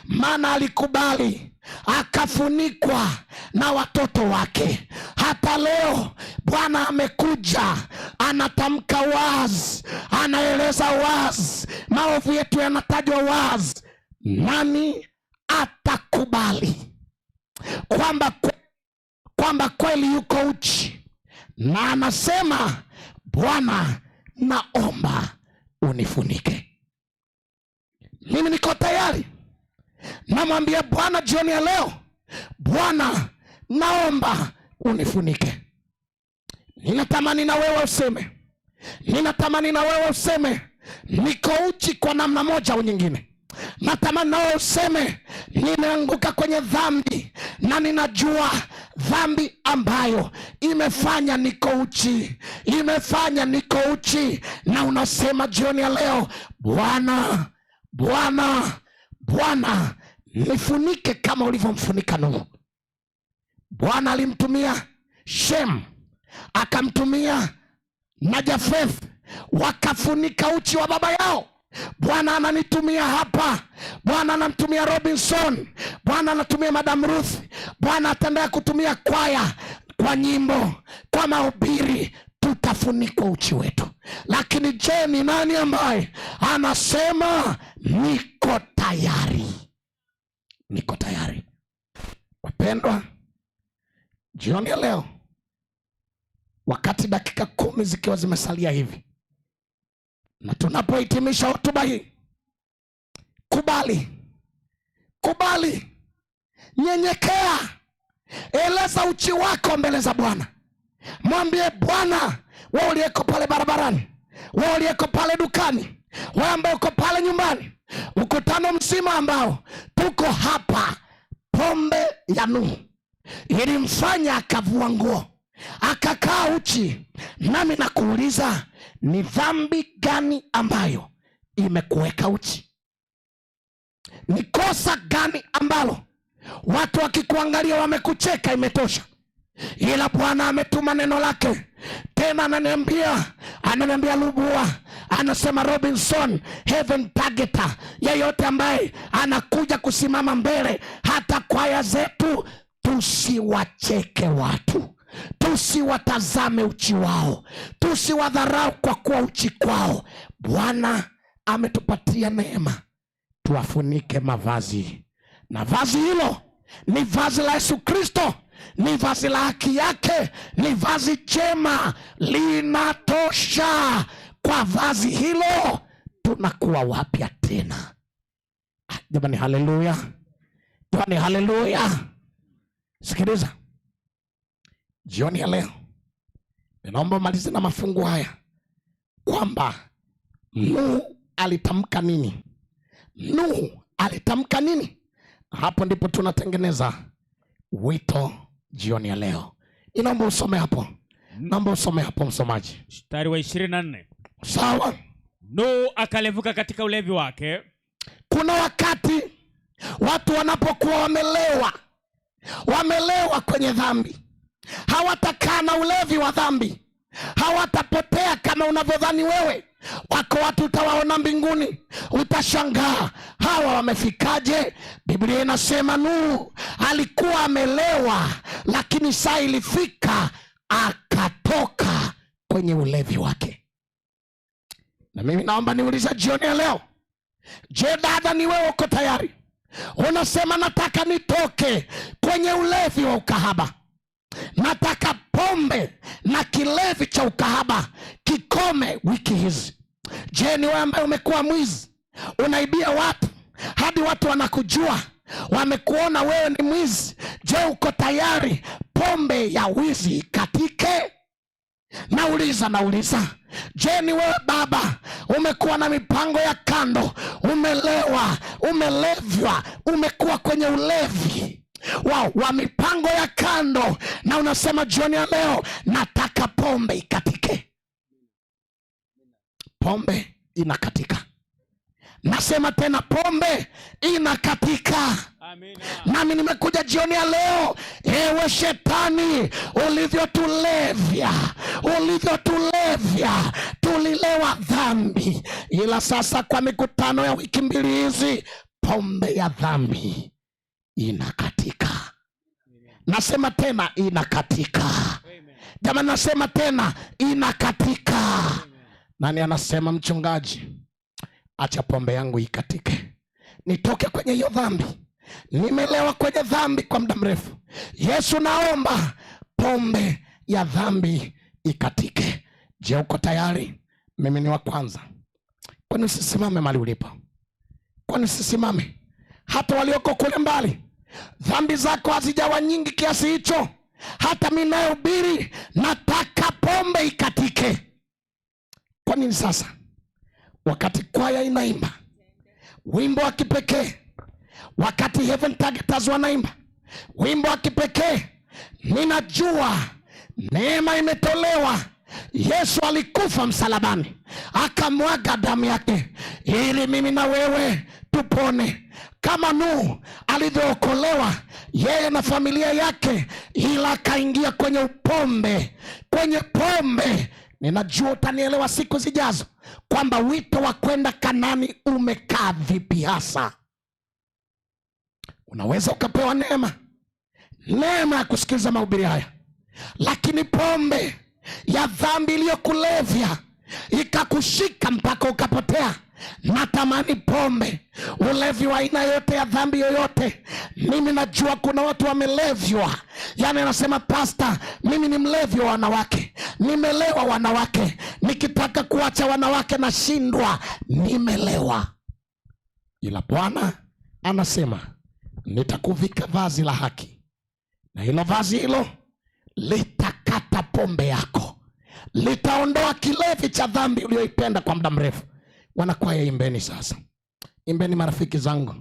maana alikubali akafunikwa na watoto wake. Hata leo Bwana amekuja, anatamka wazi, anaeleza wazi, maovu yetu yanatajwa wazi. Nani atakubali kwamba kweli yuko uchi? Na anasema Bwana, naomba unifunike. Mimi niko tayari. Namwambia Bwana jioni ya leo, Bwana naomba unifunike. Ninatamani na wewe useme, ninatamani na wewe useme, niko uchi kwa namna moja au nyingine. Natamani na wewe useme, nimeanguka kwenye dhambi na ninajua dhambi ambayo imefanya niko uchi, imefanya niko uchi. Na unasema jioni ya leo, Bwana, Bwana, Bwana nifunike kama ulivyomfunika Nuhu. Bwana alimtumia Shem, akamtumia na Jafeth, wakafunika uchi wa baba yao. Bwana ananitumia hapa, Bwana anamtumia Robinson, Bwana anatumia Madam Ruth, Bwana ataendelea kutumia kwaya, kwa nyimbo, kwa mahubiri, tutafunikwa uchi wetu. Lakini je, ni nani ambaye anasema niko tayari? Niko tayari. Wapendwa, jioni ya leo, wakati dakika 10 zikiwa zimesalia hivi, na tunapohitimisha hotuba hii, kubali, kubali, nyenyekea, eleza uchi wako mbele za Bwana. Mwambie Bwana, wewe uliyeko pale barabarani, wewe uliyeko pale dukani, wewe ambaye uko pale nyumbani, mkutano mzima ambao tuko hapa, pombe ya Nuhu ilimfanya akavua nguo akakaa uchi. Nami nakuuliza, ni dhambi gani ambayo imekuweka uchi? Ni kosa gani ambalo watu wakikuangalia wamekucheka imetosha? Ila Bwana ametuma neno lake tena, ananiambia Lubua, anasema Robinson, Heaven Targeter, yeyote ambaye anakuja kusimama mbele hata kwaya zetu, tusiwacheke watu, tusiwatazame uchi wao, tusiwadharau kwa kuwa uchi kwao. Bwana ametupatia neema tuwafunike mavazi, na vazi hilo ni vazi la Yesu Kristo, ni vazi la haki yake, ni vazi jema, linatosha. Kwa vazi hilo tunakuwa wapya tena. Jamani, haleluya! Jamani, haleluya! Sikiliza, jioni ya leo ninaomba umalize na mafungu haya kwamba Nuhu alitamka nini? Nuhu alitamka nini? Hapo ndipo tunatengeneza wito jioni ya leo. Ninaomba usome hapo, naomba usome hapo msomaji. Mstari wa 24. Sawa. Nuhu akalevuka katika ulevi wake. Kuna wakati watu wanapokuwa wamelewa kwenye dhambi, hawatakaa na ulevi wa dhambi, hawatapotea kama unavyodhani wewe. Wako watu utawaona mbinguni, utashangaa hawa wamefikaje? Biblia inasema Nuhu alikuwa amelewa, lakini saa ilifika akatoka kwenye ulevi wake. Na mimi naomba niulize jioni ya leo, je, dada, ni wewe uko tayari? Unasema nataka nitoke kwenye ulevi wa ukahaba, nataka pombe na kilevi cha ukahaba kikome wiki hizi. Je, ni wewe ambaye umekuwa mwizi, unaibia watu hadi watu wanakujua, wamekuona wewe ni mwizi? Je, uko tayari pombe ya wizi ikatike? Nauliza, je, ni wewe baba umekuwa na mipango ya kando, umelewa, umelevwa, umekuwa kwenye ulevi wa mipango ya kando, na unasema jioni ya leo nataka pombe ikatike? Pombe inakatika. Nasema tena, pombe inakatika. Amina. Nami nimekuja jioni ya leo, ewe shetani, ulivyotulevya, tulilewa dhambi, ila sasa kwa mikutano ya wiki mbili hizi, pombe ya dhambi inakatika. Nasema tena, inakatika. Jamani, nasema tena, inakatika. Nani anasema mchungaji, acha pombe yangu ikatike, nitoke kwenye hiyo dhambi, nimelewa kwenye dhambi kwa muda mrefu. Yesu, naomba pombe ya dhambi ikatike. Je, uko tayari? Mimi ni wa kwanza. Kwani usisimame mahali ulipo? Kwani usisimame? Hata walioko kule mbali, dhambi zako hazijawa nyingi kiasi hicho. Hata mimi nayehubiri nataka pombe ikatike. Kwa nini sasa wakati kwaya inaimba wimbo wa kipekee, wakati Heaven Targeters wanaimba wimbo wa kipekee, ninajua neema imetolewa. Yesu alikufa msalabani akamwaga damu yake ili mimi na wewe tupone. Kama Nuhu alivyookolewa yeye na familia yake, ila akaingia kwenye upombe, kwenye pombe. Ninajua utanielewa siku zijazo kwamba wito wa kwenda Kanani umekaa vipi hasa. Unaweza ukapewa neema, neema ya kusikiliza mahubiri haya, lakini pombe ya dhambi iliyokulevya ikakushika mpaka ukapotea. Natamani pombe Ulevi wa aina yote ya dhambi yoyote. Mimi najua kuna watu wamelevywa, yaani anasema pasta, mimi ni mlevi wa wanawake, nimelewa wanawake, nikitaka kuacha wanawake nashindwa, nimelewa. Ila Bwana anasema nitakuvika vazi la haki, na hilo vazi hilo litakata pombe yako, litaondoa kilevi cha dhambi uliyoipenda kwa muda mrefu. Wanakwaya, imbeni sasa, imbeni marafiki zangu,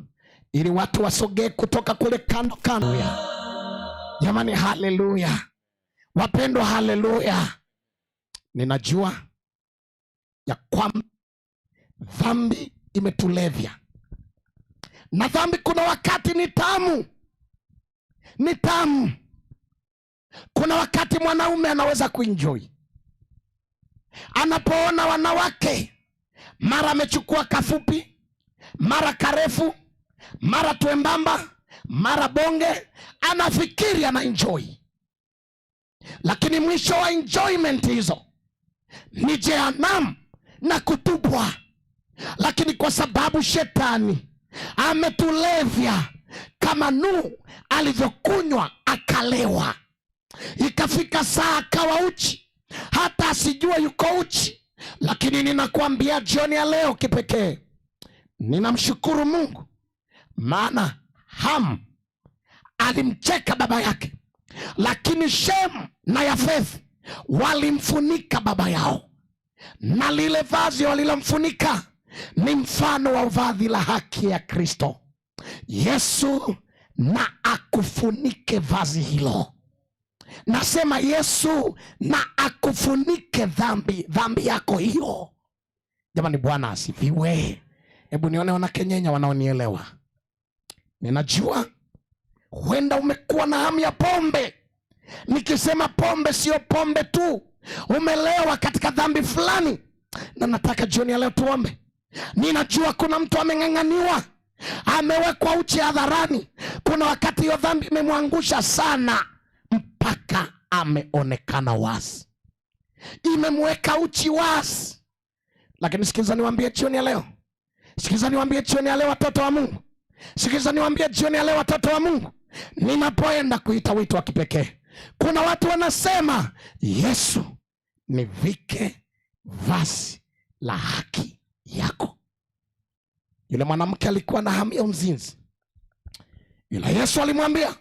ili watu wasogee kutoka kule kando kando. Jamani, haleluya wapendwa, haleluya. Ninajua ya kwamba dhambi imetulevya, na dhambi kuna wakati ni tamu, ni tamu. Kuna wakati mwanaume anaweza kuenjoy anapoona wanawake, mara amechukua kafupi, mara karefu, mara twembamba, mara bonge, anafikiri ana enjoy, lakini mwisho wa enjoyment hizo ni jehanamu na kutupwa. Lakini kwa sababu shetani ametulevya kama Nuhu alivyokunywa akalewa, ikafika saa akawa uchi, hata asijue yuko uchi. Lakini ninakuambia jioni ya leo kipekee, ninamshukuru Mungu, maana Hamu alimcheka baba yake, lakini Shemu na Yafethi walimfunika baba yao, na lile vazi walilomfunika ni mfano wa vazi la haki ya Kristo. Yesu na akufunike vazi hilo. Nasema Yesu na akufunike dhambi yako hiyo. Jamani, Bwana asifiwe. Hebu nione wanakenyenya wanaonielewa. Ninajua huenda umekuwa na hamu ya pombe. Nikisema pombe, sio pombe tu, umelewa katika dhambi fulani, na nataka jioni ya leo tuombe. Ninajua kuna mtu ameng'ang'aniwa, amewekwa uchi hadharani. Kuna wakati hiyo dhambi imemwangusha sana mpaka ameonekana wazi, imemweka uchi wazi. Lakini sikiza niwaambie jioni ya leo, sikiza niwaambie jioni ya leo, watoto wa Mungu, sikiza niwaambie jioni ya leo, watoto wa Mungu, ninapoenda kuita wito wa kipekee, kuna watu wanasema Yesu, nivike vazi la haki yako. Yule mwanamke alikuwa na hamu ya mzinzi, ila Yesu alimwambia,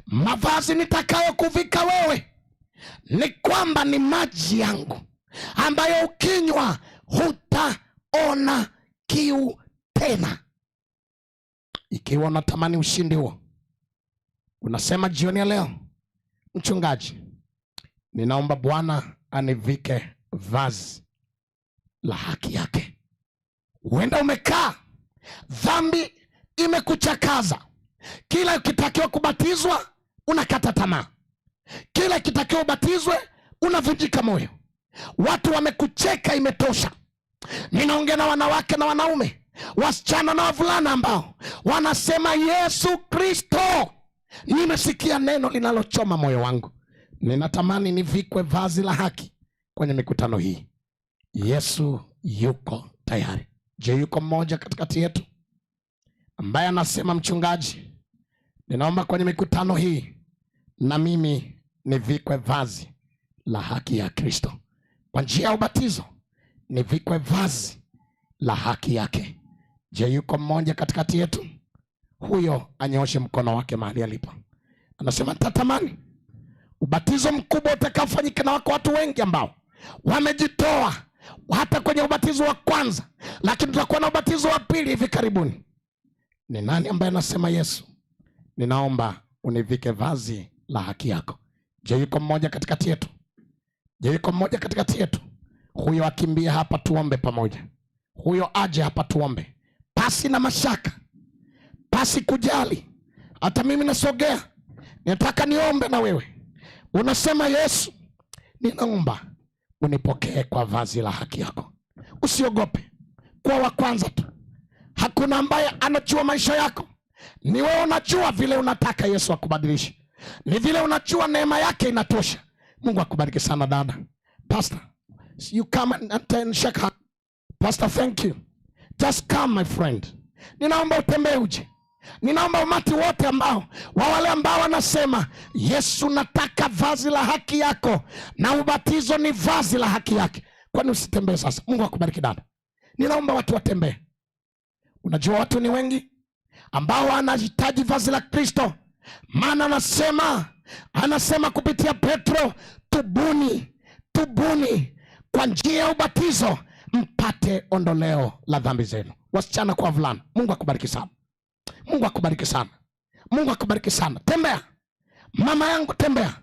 mavazi nitakayokuvika wewe ni kwamba ni maji yangu ambayo ukinywa hutaona kiu tena. Ikiwa unatamani ushindi huo, unasema jioni ya leo, mchungaji, ninaomba Bwana anivike vazi la haki yake. Huenda umekaa, dhambi imekuchakaza, kila ukitakiwa kubatizwa unakata tamaa, kila ukitakiwa ubatizwe unavunjika moyo, watu wamekucheka, imetosha. Ninaongea na wanawake na wanaume, wasichana na wavulana ambao wanasema Yesu Kristo, nimesikia neno linalochoma moyo wangu, ninatamani nivikwe vazi la haki kwenye mikutano hii. Yesu yuko tayari. Je, yuko mmoja katikati yetu ambaye anasema mchungaji, ninaomba kwenye mikutano hii na mimi nivikwe vazi la haki ya Kristo kwa njia ya ubatizo, nivikwe vazi la haki yake. Je, yuko mmoja katikati yetu? Huyo anyooshe mkono wake mahali alipo. Anasema nitatamani ubatizo mkubwa utakaofanyika, na wako watu wengi ambao wamejitoa hata kwenye ubatizo wa kwanza, lakini tutakuwa na ubatizo wa pili hivi karibuni. Ni nani ambaye anasema Yesu, ninaomba univike vazi la haki yako? Je, yuko mmoja katikati yetu? Je, yuko mmoja katikati yetu? Huyo akimbie hapa tuombe pamoja, huyo aje hapa tuombe, pasi na mashaka, pasi kujali. Hata mimi nasogea, nataka niombe na wewe. Unasema Yesu, ninaomba unipokee kwa vazi la haki yako. Usiogope kuwa wa kwanza tu. Hakuna ambaye anajua maisha yako, ni wewe unajua vile unataka Yesu akubadilishe, ni vile unajua neema yake inatosha. Mungu akubariki sana dada. Pastor, you come and shake hand. Pastor, thank you. Just come my friend. Ninaomba utembee uje. Ninaomba umati wote ambao wa wale ambao wanasema Yesu, nataka vazi la haki yako, na ubatizo ni vazi la haki yake. Kwani usitembee sasa? Mungu akubariki dada. Ninaomba watu watembee. Unajua watu ni wengi ambao wanahitaji vazi la Kristo, maana anasema kupitia Petro, tubuni, tubuni kwa njia ya ubatizo mpate ondoleo la dhambi zenu. Wasichana kwa wavulana, Mungu akubariki sana. Mungu akubariki sana. Mungu akubariki sana. Tembea mama yangu, tembea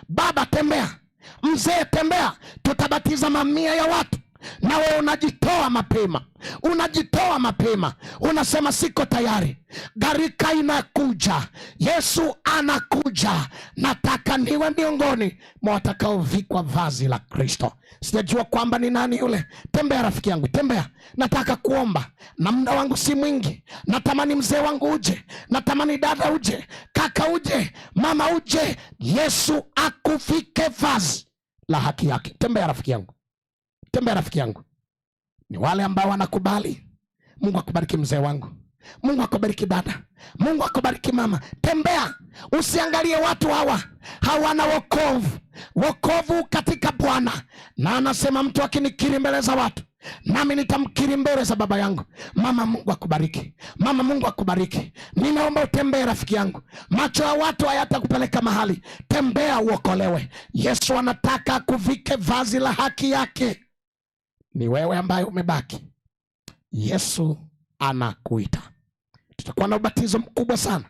baba, tembea mzee, tembea. Tutabatiza mamia ya watu, na wewe unajitoa mapema, unajitoa mapema, unasema siko tayari. Gharika inakuja, Yesu anakuja, nataka niwe miongoni mwa watakaovikwa vazi la Kristo. Sijajua kwamba ni nani yule. Tembea rafiki yangu, tembea. Nataka kuomba na muda wangu si mwingi. Natamani mzee wangu uje, natamani dada uje, kaka uje, mama uje. Yesu akuvike vazi la haki yake. Tembea rafiki yangu, tembea rafiki yangu. Ni wale ambao wanakubali. Mungu akubariki mzee wangu, Mungu akubariki dada, Mungu akubariki mama. Tembea, usiangalie watu hawa hawana wokovu. Wokovu katika Bwana, na anasema mtu akinikiri mbele za watu, nami nitamkiri mbele za Baba yangu. Mama, Mungu akubariki. Mama, Mungu akubariki. Ninaomba utembee rafiki yangu, macho ya watu hayatakupeleka mahali. Tembea uokolewe. Yesu anataka akuvike vazi la haki yake. Ni wewe ambaye umebaki, Yesu anakuita. Tutakuwa na ubatizo mkubwa sana.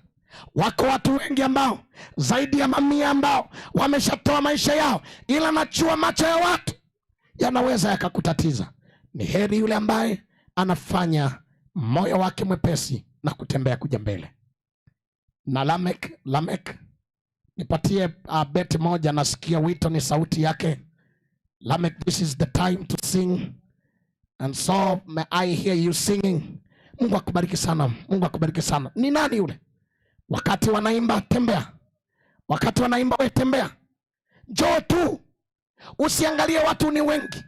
Wako watu wengi ambao zaidi ya mamia ambao wameshatoa maisha yao, ila najua macho ya watu yanaweza yakakutatiza. Ni heri yule ambaye anafanya moyo wake mwepesi na kutembea kuja mbele. Na Lamek, Lamek, nipatie beti moja, nasikia wito ni sauti yake. Lamek, this is the time to sing and so may I hear you singing. Mungu akubariki sana, Mungu akubariki sana. Ni nani yule? Wakati wanaimba tembea, wakati wanaimba we tembea, njoo tu, usiangalie watu ni wengi.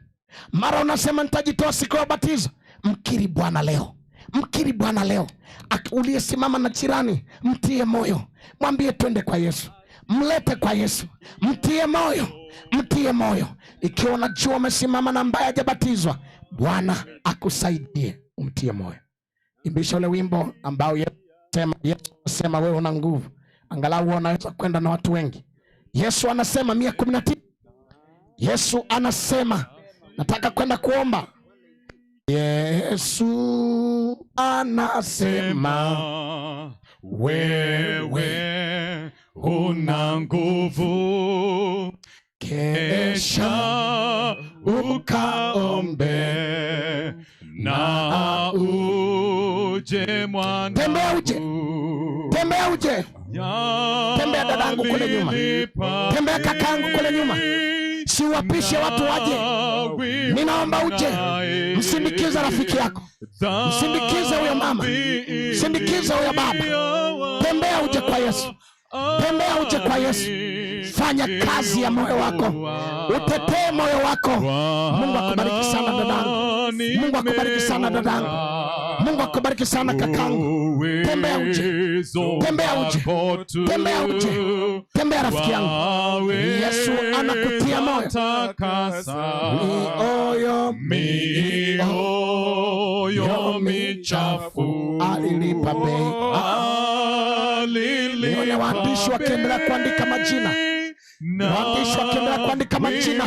Mara unasema nitajitoa siku ya ubatizo. Mkiri Bwana leo, mkiri Bwana leo. Uliyesimama na jirani, mtie moyo, mwambie twende kwa Yesu, mlete kwa Yesu, mtie moyo, mtie moyo. Ikiwa unajua umesimama na ambaye hajabatizwa, Bwana akusaidie, umtie moyo. Imbisha ule wimbo ambao Yesu anasema wewe una nguvu, angalau wewe unaweza kwenda na watu wengi. Yesu anasema 119. Yesu anasema nataka kwenda kuomba. Yesu anasema wewe una nguvu, kesha ukaombe na uje mwanangu. Tembea uje. Tembea uje. Tembea dadangu kule nyuma. Tembea kakangu kule nyuma. Siwapishe watu waje. Ninaomba uje. Msindikize rafiki yako. Msindikize huyo mama. Msindikize huyo baba. Tembea uje kwa Yesu. Tembea uje kwa Yesu. Fanya kazi ya moyo wako. Utetee moyo wako. Mungu akubariki sana dadangu. Mungu akubariki sana dadangu. Mungu akubariki sana kakangu. Tembea uje. Tembea uje. Tembea uje. Tembea rafiki yangu. Yesu anakutia moyo. Mioyo Mioyo michafu alilipa bei. Nione waandishi wakiendelea kuandika majina. Waandishi wakiendelea kuandika majina.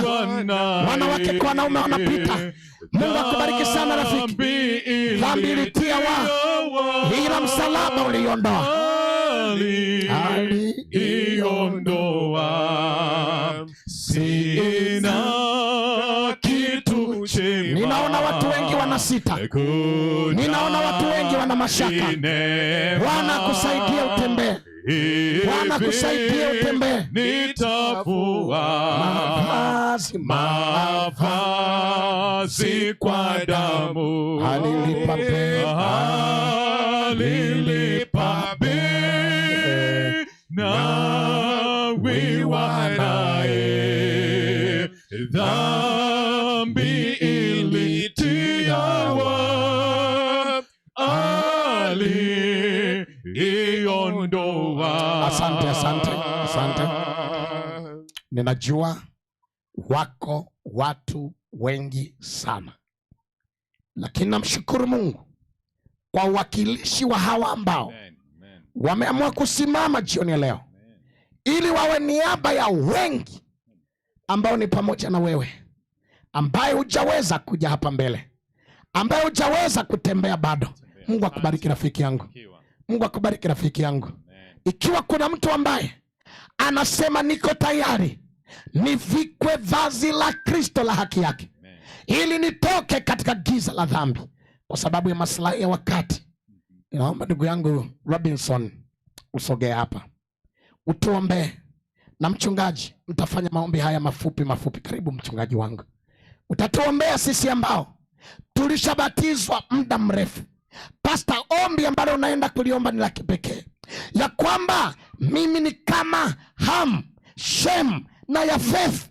Wanawake kwa wanaume wanapita. Mungu akubariki sana rafiki. Dhambi ilitia wa, ila msalaba uliondoa. Aliondoa. Sina kitu chema. Ninaona watu wengi wanasita. Ninaona watu wengi wana mashaka. Bwana akusaidie utembee. Bwana akusaidie utembee. Nitavua Mavazi, mavazi kwa damu. Alilipa bei. Alilipa bei. Na wiwa naye. Dhambi ilitiawa. Asante, asante, asante. Ninajua wako watu wengi sana, lakini namshukuru Mungu kwa uwakilishi wa hawa ambao wameamua kusimama jioni ya leo ili wawe niaba ya wengi ambao ni pamoja na wewe, ambaye hujaweza kuja hapa mbele, ambaye hujaweza kutembea bado. Mungu akubariki rafiki yangu, Mungu akubariki rafiki yangu. Ikiwa kuna mtu ambaye anasema niko tayari nivikwe vazi la Kristo la haki yake, ili nitoke katika giza la dhambi kwa sababu ya maslahi ya wakati, ninaomba ndugu yangu Robinson usogee hapa utuombee, na mchungaji, mtafanya maombi haya mafupi mafupi. Karibu mchungaji wangu, utatuombea sisi ambao tulishabatizwa muda mrefu. Pasta, ombi ambalo unaenda kuliomba ni la kipekee, ya kwamba mimi ni kama Ham, Shem na Yafeth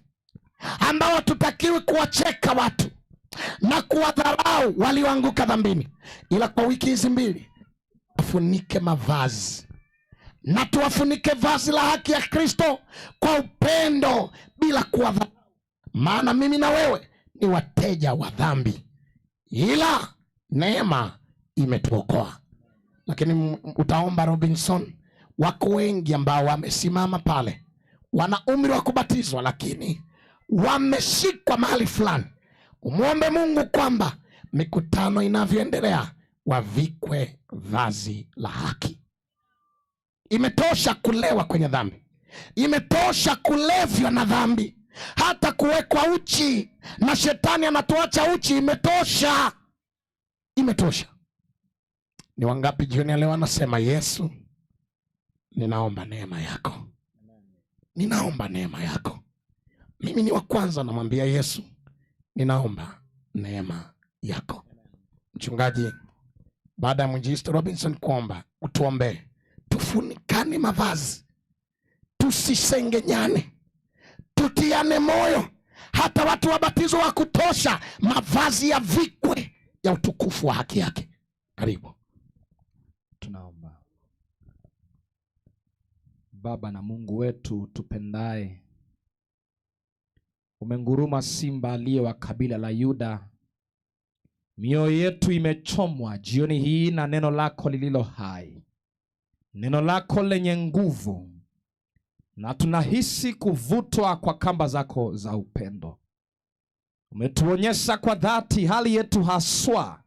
ambao hatutakiwi kuwacheka watu na kuwadharau walioanguka dhambini, ila kwa wiki hizi mbili wafunike mavazi na tuwafunike vazi la haki ya Kristo kwa upendo bila kuwadharau, maana mimi na wewe ni wateja wa dhambi, ila neema imetuokoa. Lakini utaomba Robinson, wako wengi ambao wamesimama pale, wana umri wa kubatizwa, lakini wameshikwa mahali fulani. Umwombe Mungu kwamba mikutano inavyoendelea wavikwe vazi la haki. Imetosha kulewa kwenye dhambi, imetosha kulevywa na dhambi, hata kuwekwa uchi na shetani anatuacha uchi. Imetosha, imetosha. Ni wangapi jioni ya leo anasema Yesu, ninaomba neema yako, ninaomba neema yako. Mimi ni wa kwanza namwambia Yesu, ninaomba neema yako. Mchungaji, baada ya mwinjilisti Robinson kuomba, utuombee tufunikane mavazi, tusisengenyane, tutiane moyo, hata watu wabatizo wa kutosha, mavazi ya vikwe ya utukufu wa haki yake. Karibu. Tunaomba. Baba na Mungu wetu tupendaye, umenguruma simba aliye wa kabila la Yuda. Mioyo yetu imechomwa jioni hii na neno lako lililo hai, neno lako lenye nguvu, na tunahisi kuvutwa kwa kamba zako za upendo. Umetuonyesha kwa dhati hali yetu haswa,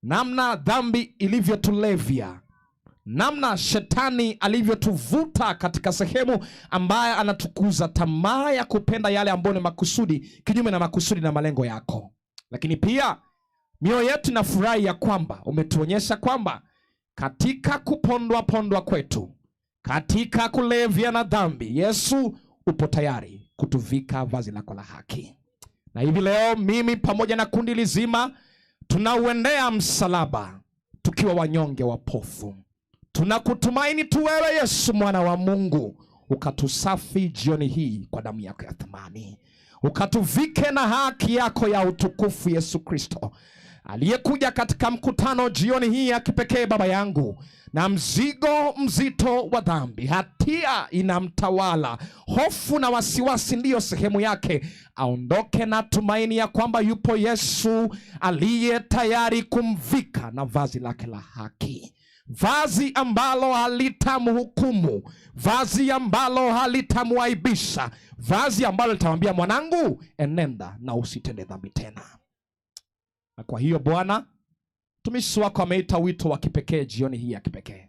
namna dhambiilivyotulevya, namna shetani alivyotuvuta katika sehemu ambaye anatukuza tamaa ya kupenda yale ambayo ni makusudi, kinyume na makusudi na malengo yako. Lakini pia mioyo yetu inafurahi ya kwamba umetuonyesha kwamba katika kupondwa pondwa kwetu, katika kulevya na dhambi, Yesu upo tayari kutuvika vazi lako la haki. Na hivi leo mimi pamoja na kundi lizima tunauendea msalaba tukiwa wanyonge wapofu. Tunakutumaini tu wewe Yesu mwana wa Mungu, ukatusafi jioni hii kwa damu yako ya thamani, ukatuvike na haki yako ya utukufu. Yesu Kristo aliyekuja katika mkutano jioni hii ya kipekee, Baba yangu, na mzigo mzito wa dhambi, hatia inamtawala, hofu na wasiwasi ndiyo sehemu yake, aondoke na tumaini ya kwamba yupo Yesu aliye tayari kumvika na vazi lake la haki, vazi ambalo halitamhukumu, vazi ambalo halitamwaibisha, vazi ambalo litamwambia mwanangu, enenda na usitende dhambi tena. Na kwa hiyo Bwana, mtumishi wako ameita wito wa kipekee jioni hii ya kipekee,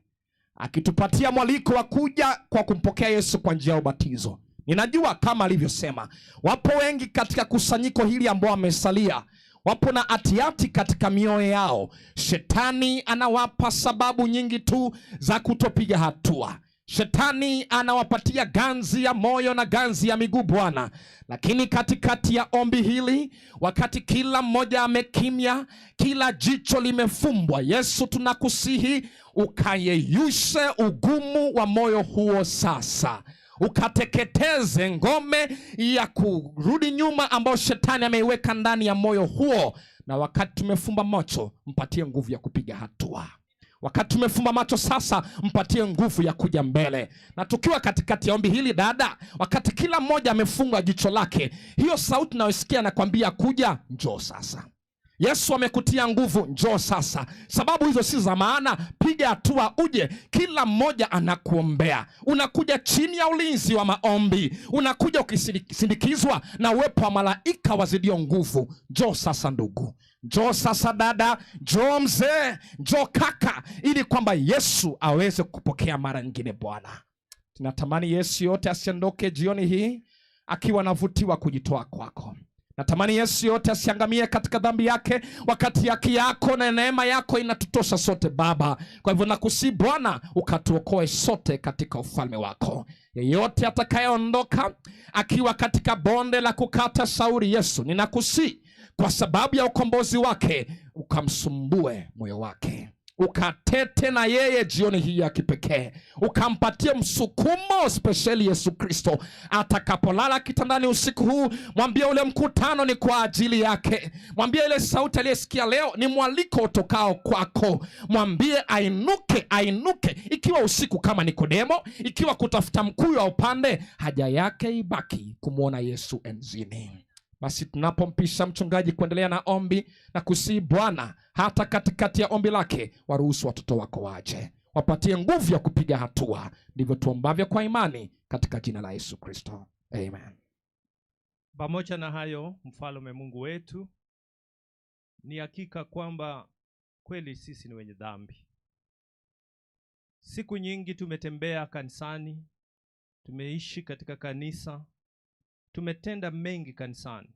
akitupatia mwaliko wa kuja kwa kumpokea Yesu kwa njia ya ubatizo. Ninajua kama alivyosema, wapo wengi katika kusanyiko hili ambao wamesalia, wapo na atiati katika mioyo yao. Shetani anawapa sababu nyingi tu za kutopiga hatua. Shetani anawapatia ganzi ya moyo na ganzi ya miguu Bwana. Lakini katikati ya ombi hili, wakati kila mmoja amekimya, kila jicho limefumbwa, Yesu tunakusihi ukayeyushe ugumu wa moyo huo sasa, ukateketeze ngome ya kurudi nyuma ambayo shetani ameiweka ndani ya moyo huo, na wakati tumefumba macho, mpatie nguvu ya kupiga hatua. Wakati tumefumba macho sasa, mpatie nguvu ya kuja mbele. Na tukiwa katikati ya ombi hili dada, wakati kila mmoja amefunga jicho lake, hiyo sauti unayosikia nakwambia kuja, njoo sasa. Yesu amekutia nguvu, njoo sasa. Sababu hizo si za maana, piga hatua uje. Kila mmoja anakuombea. Unakuja chini ya ulinzi wa maombi, unakuja ukisindikizwa na uwepo wa malaika wazidio nguvu. Njoo sasa ndugu, njoo sasa dada, njoo mzee, njoo kaka, ili kwamba Yesu aweze kupokea mara nyingine. Bwana, tunatamani Yesu yote asiondoke jioni hii akiwa anavutiwa kujitoa kwako. Natamani Yesu yote asiangamie katika dhambi yake, wakati haki yako na neema yako inatutosha sote Baba. Kwa hivyo nakusihi Bwana, ukatuokoe sote katika ufalme wako. Yeyote atakayeondoka akiwa katika bonde la kukata shauri, Yesu ninakusihi kwa sababu ya ukombozi wake, ukamsumbue moyo wake, ukatete na yeye jioni hii ya kipekee, ukampatie msukumo spesheli Yesu Kristo. Atakapolala kitandani usiku huu, mwambie ule mkutano ni kwa ajili yake, mwambie ile sauti aliyesikia leo ni mwaliko utokao kwako, mwambie ainuke, ainuke, ikiwa usiku kama Nikodemo, ikiwa kutafuta mkuyu wa upande, haja yake ibaki kumwona Yesu enzini. Basi tunapompisha mchungaji kuendelea na ombi na kusihi Bwana, hata katikati ya ombi lake, waruhusu watoto wako waje, wapatie nguvu ya kupiga hatua. Ndivyo tuombavyo kwa imani katika jina la Yesu Kristo, amen. Pamoja na hayo, mfalme Mungu wetu, ni hakika kwamba kweli sisi ni wenye dhambi. Siku nyingi tumetembea kanisani, tumeishi katika kanisa, tumetenda mengi kanisani,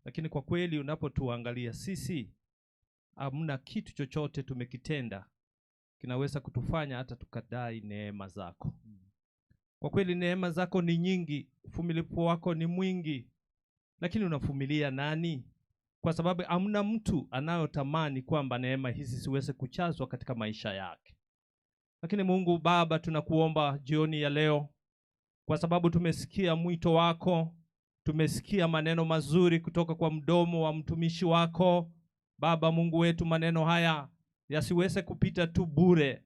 lakini kwa kweli unapotuangalia sisi, hamna kitu chochote tumekitenda kinaweza kutufanya hata tukadai neema zako. Kwa kweli neema zako ni nyingi, uvumilivu wako ni mwingi, lakini unavumilia nani? Kwa sababu hamna mtu anayotamani kwamba neema hizi ziweze kuchazwa katika maisha yake. Lakini Mungu Baba, tunakuomba jioni ya leo, kwa sababu tumesikia mwito wako, tumesikia maneno mazuri kutoka kwa mdomo wa mtumishi wako. Baba Mungu wetu, maneno haya yasiweze kupita tu bure,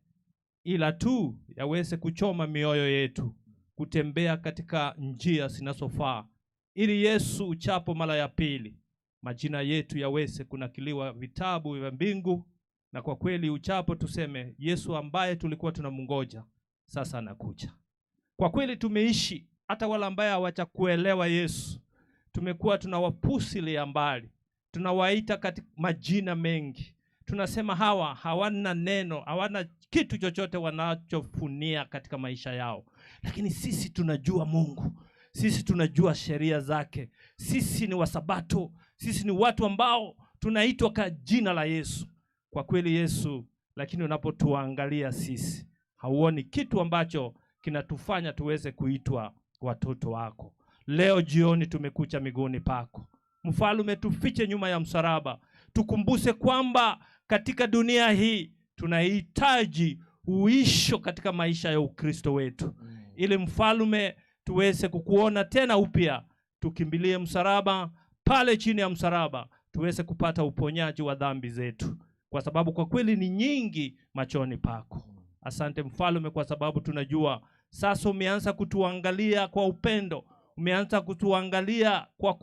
ila tu yaweze kuchoma mioyo yetu, kutembea katika njia zinazofaa, ili Yesu uchapo mara ya pili, majina yetu yaweze kunakiliwa vitabu vya mbingu, na kwa kweli uchapo tuseme Yesu ambaye tulikuwa tunamngoja sasa anakuja. Kwa kweli tumeishi, hata wale ambaye hawajakuelewa Yesu, tumekuwa tunawapusilia mbali, tunawaita katika majina mengi, tunasema hawa hawana neno, hawana kitu chochote wanachofunia katika maisha yao. Lakini sisi tunajua Mungu, sisi tunajua sheria zake, sisi ni Wasabato, sisi ni watu ambao tunaitwa kwa jina la Yesu. Kwa kweli Yesu, lakini unapotuangalia sisi hauoni kitu ambacho kinatufanya tuweze kuitwa watoto wako. Leo jioni tumekucha miguuni pako Mfalme, tufiche nyuma ya msalaba, tukumbuse kwamba katika dunia hii tunahitaji uisho katika maisha ya Ukristo wetu, ili Mfalme tuweze kukuona tena upya, tukimbilie msalaba, pale chini ya msalaba tuweze kupata uponyaji wa dhambi zetu, kwa sababu kwa kweli ni nyingi machoni pako. Asante Mfalme, kwa sababu tunajua sasa umeanza kutuangalia kwa upendo, umeanza kutuangalia kwa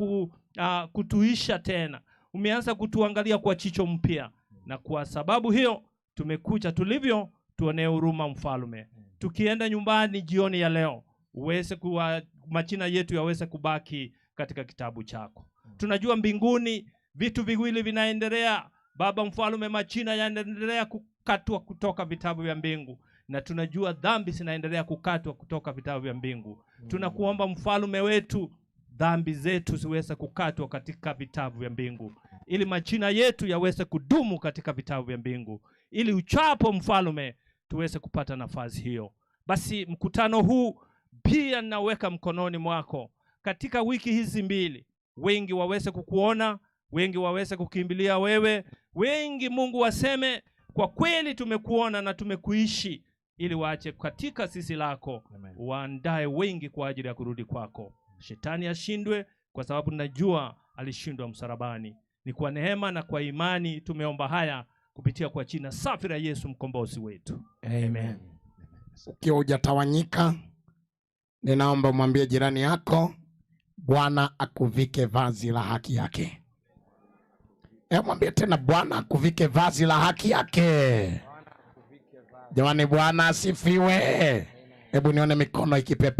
kutuisha tena, umeanza kutuangalia kwa chicho mpya, na kwa sababu hiyo tumekuja tulivyo. Tuonee huruma Mfalme. Tukienda nyumbani jioni ya leo, uweze kuwa majina yetu yaweze kubaki katika kitabu chako. Tunajua mbinguni vitu viwili vinaendelea, Baba Mfalme, majina yanaendelea kukatwa kutoka vitabu vya mbingu, na tunajua dhambi zinaendelea kukatwa kutoka vitabu vya mbingu. Tunakuomba Mfalme wetu, dhambi zetu ziweze kukatwa katika vitabu vya mbingu, ili majina yetu yaweze kudumu katika vitabu vya mbingu, ili uchapo Mfalme tuweze kupata nafasi hiyo. Basi mkutano huu pia naweka mkononi mwako katika wiki hizi mbili, wengi waweze kukuona, wengi waweze kukimbilia wewe, wengi Mungu waseme kwa kweli tumekuona na tumekuishi, ili waache katika sisi lako, waandae wengi kwa ajili ya kurudi kwako. Shetani ashindwe, kwa sababu najua alishindwa msalabani. Ni kwa neema na kwa imani tumeomba haya kupitia kwa jina safi la Yesu mkombozi wetu. Amen. Ukiwa hujatawanyika, ninaomba umwambie jirani yako, Bwana akuvike vazi la haki yake. Mwambie tena, Bwana akuvike vazi la haki yake. Jamani, Bwana asifiwe. Hebu nione mikono ikipepea.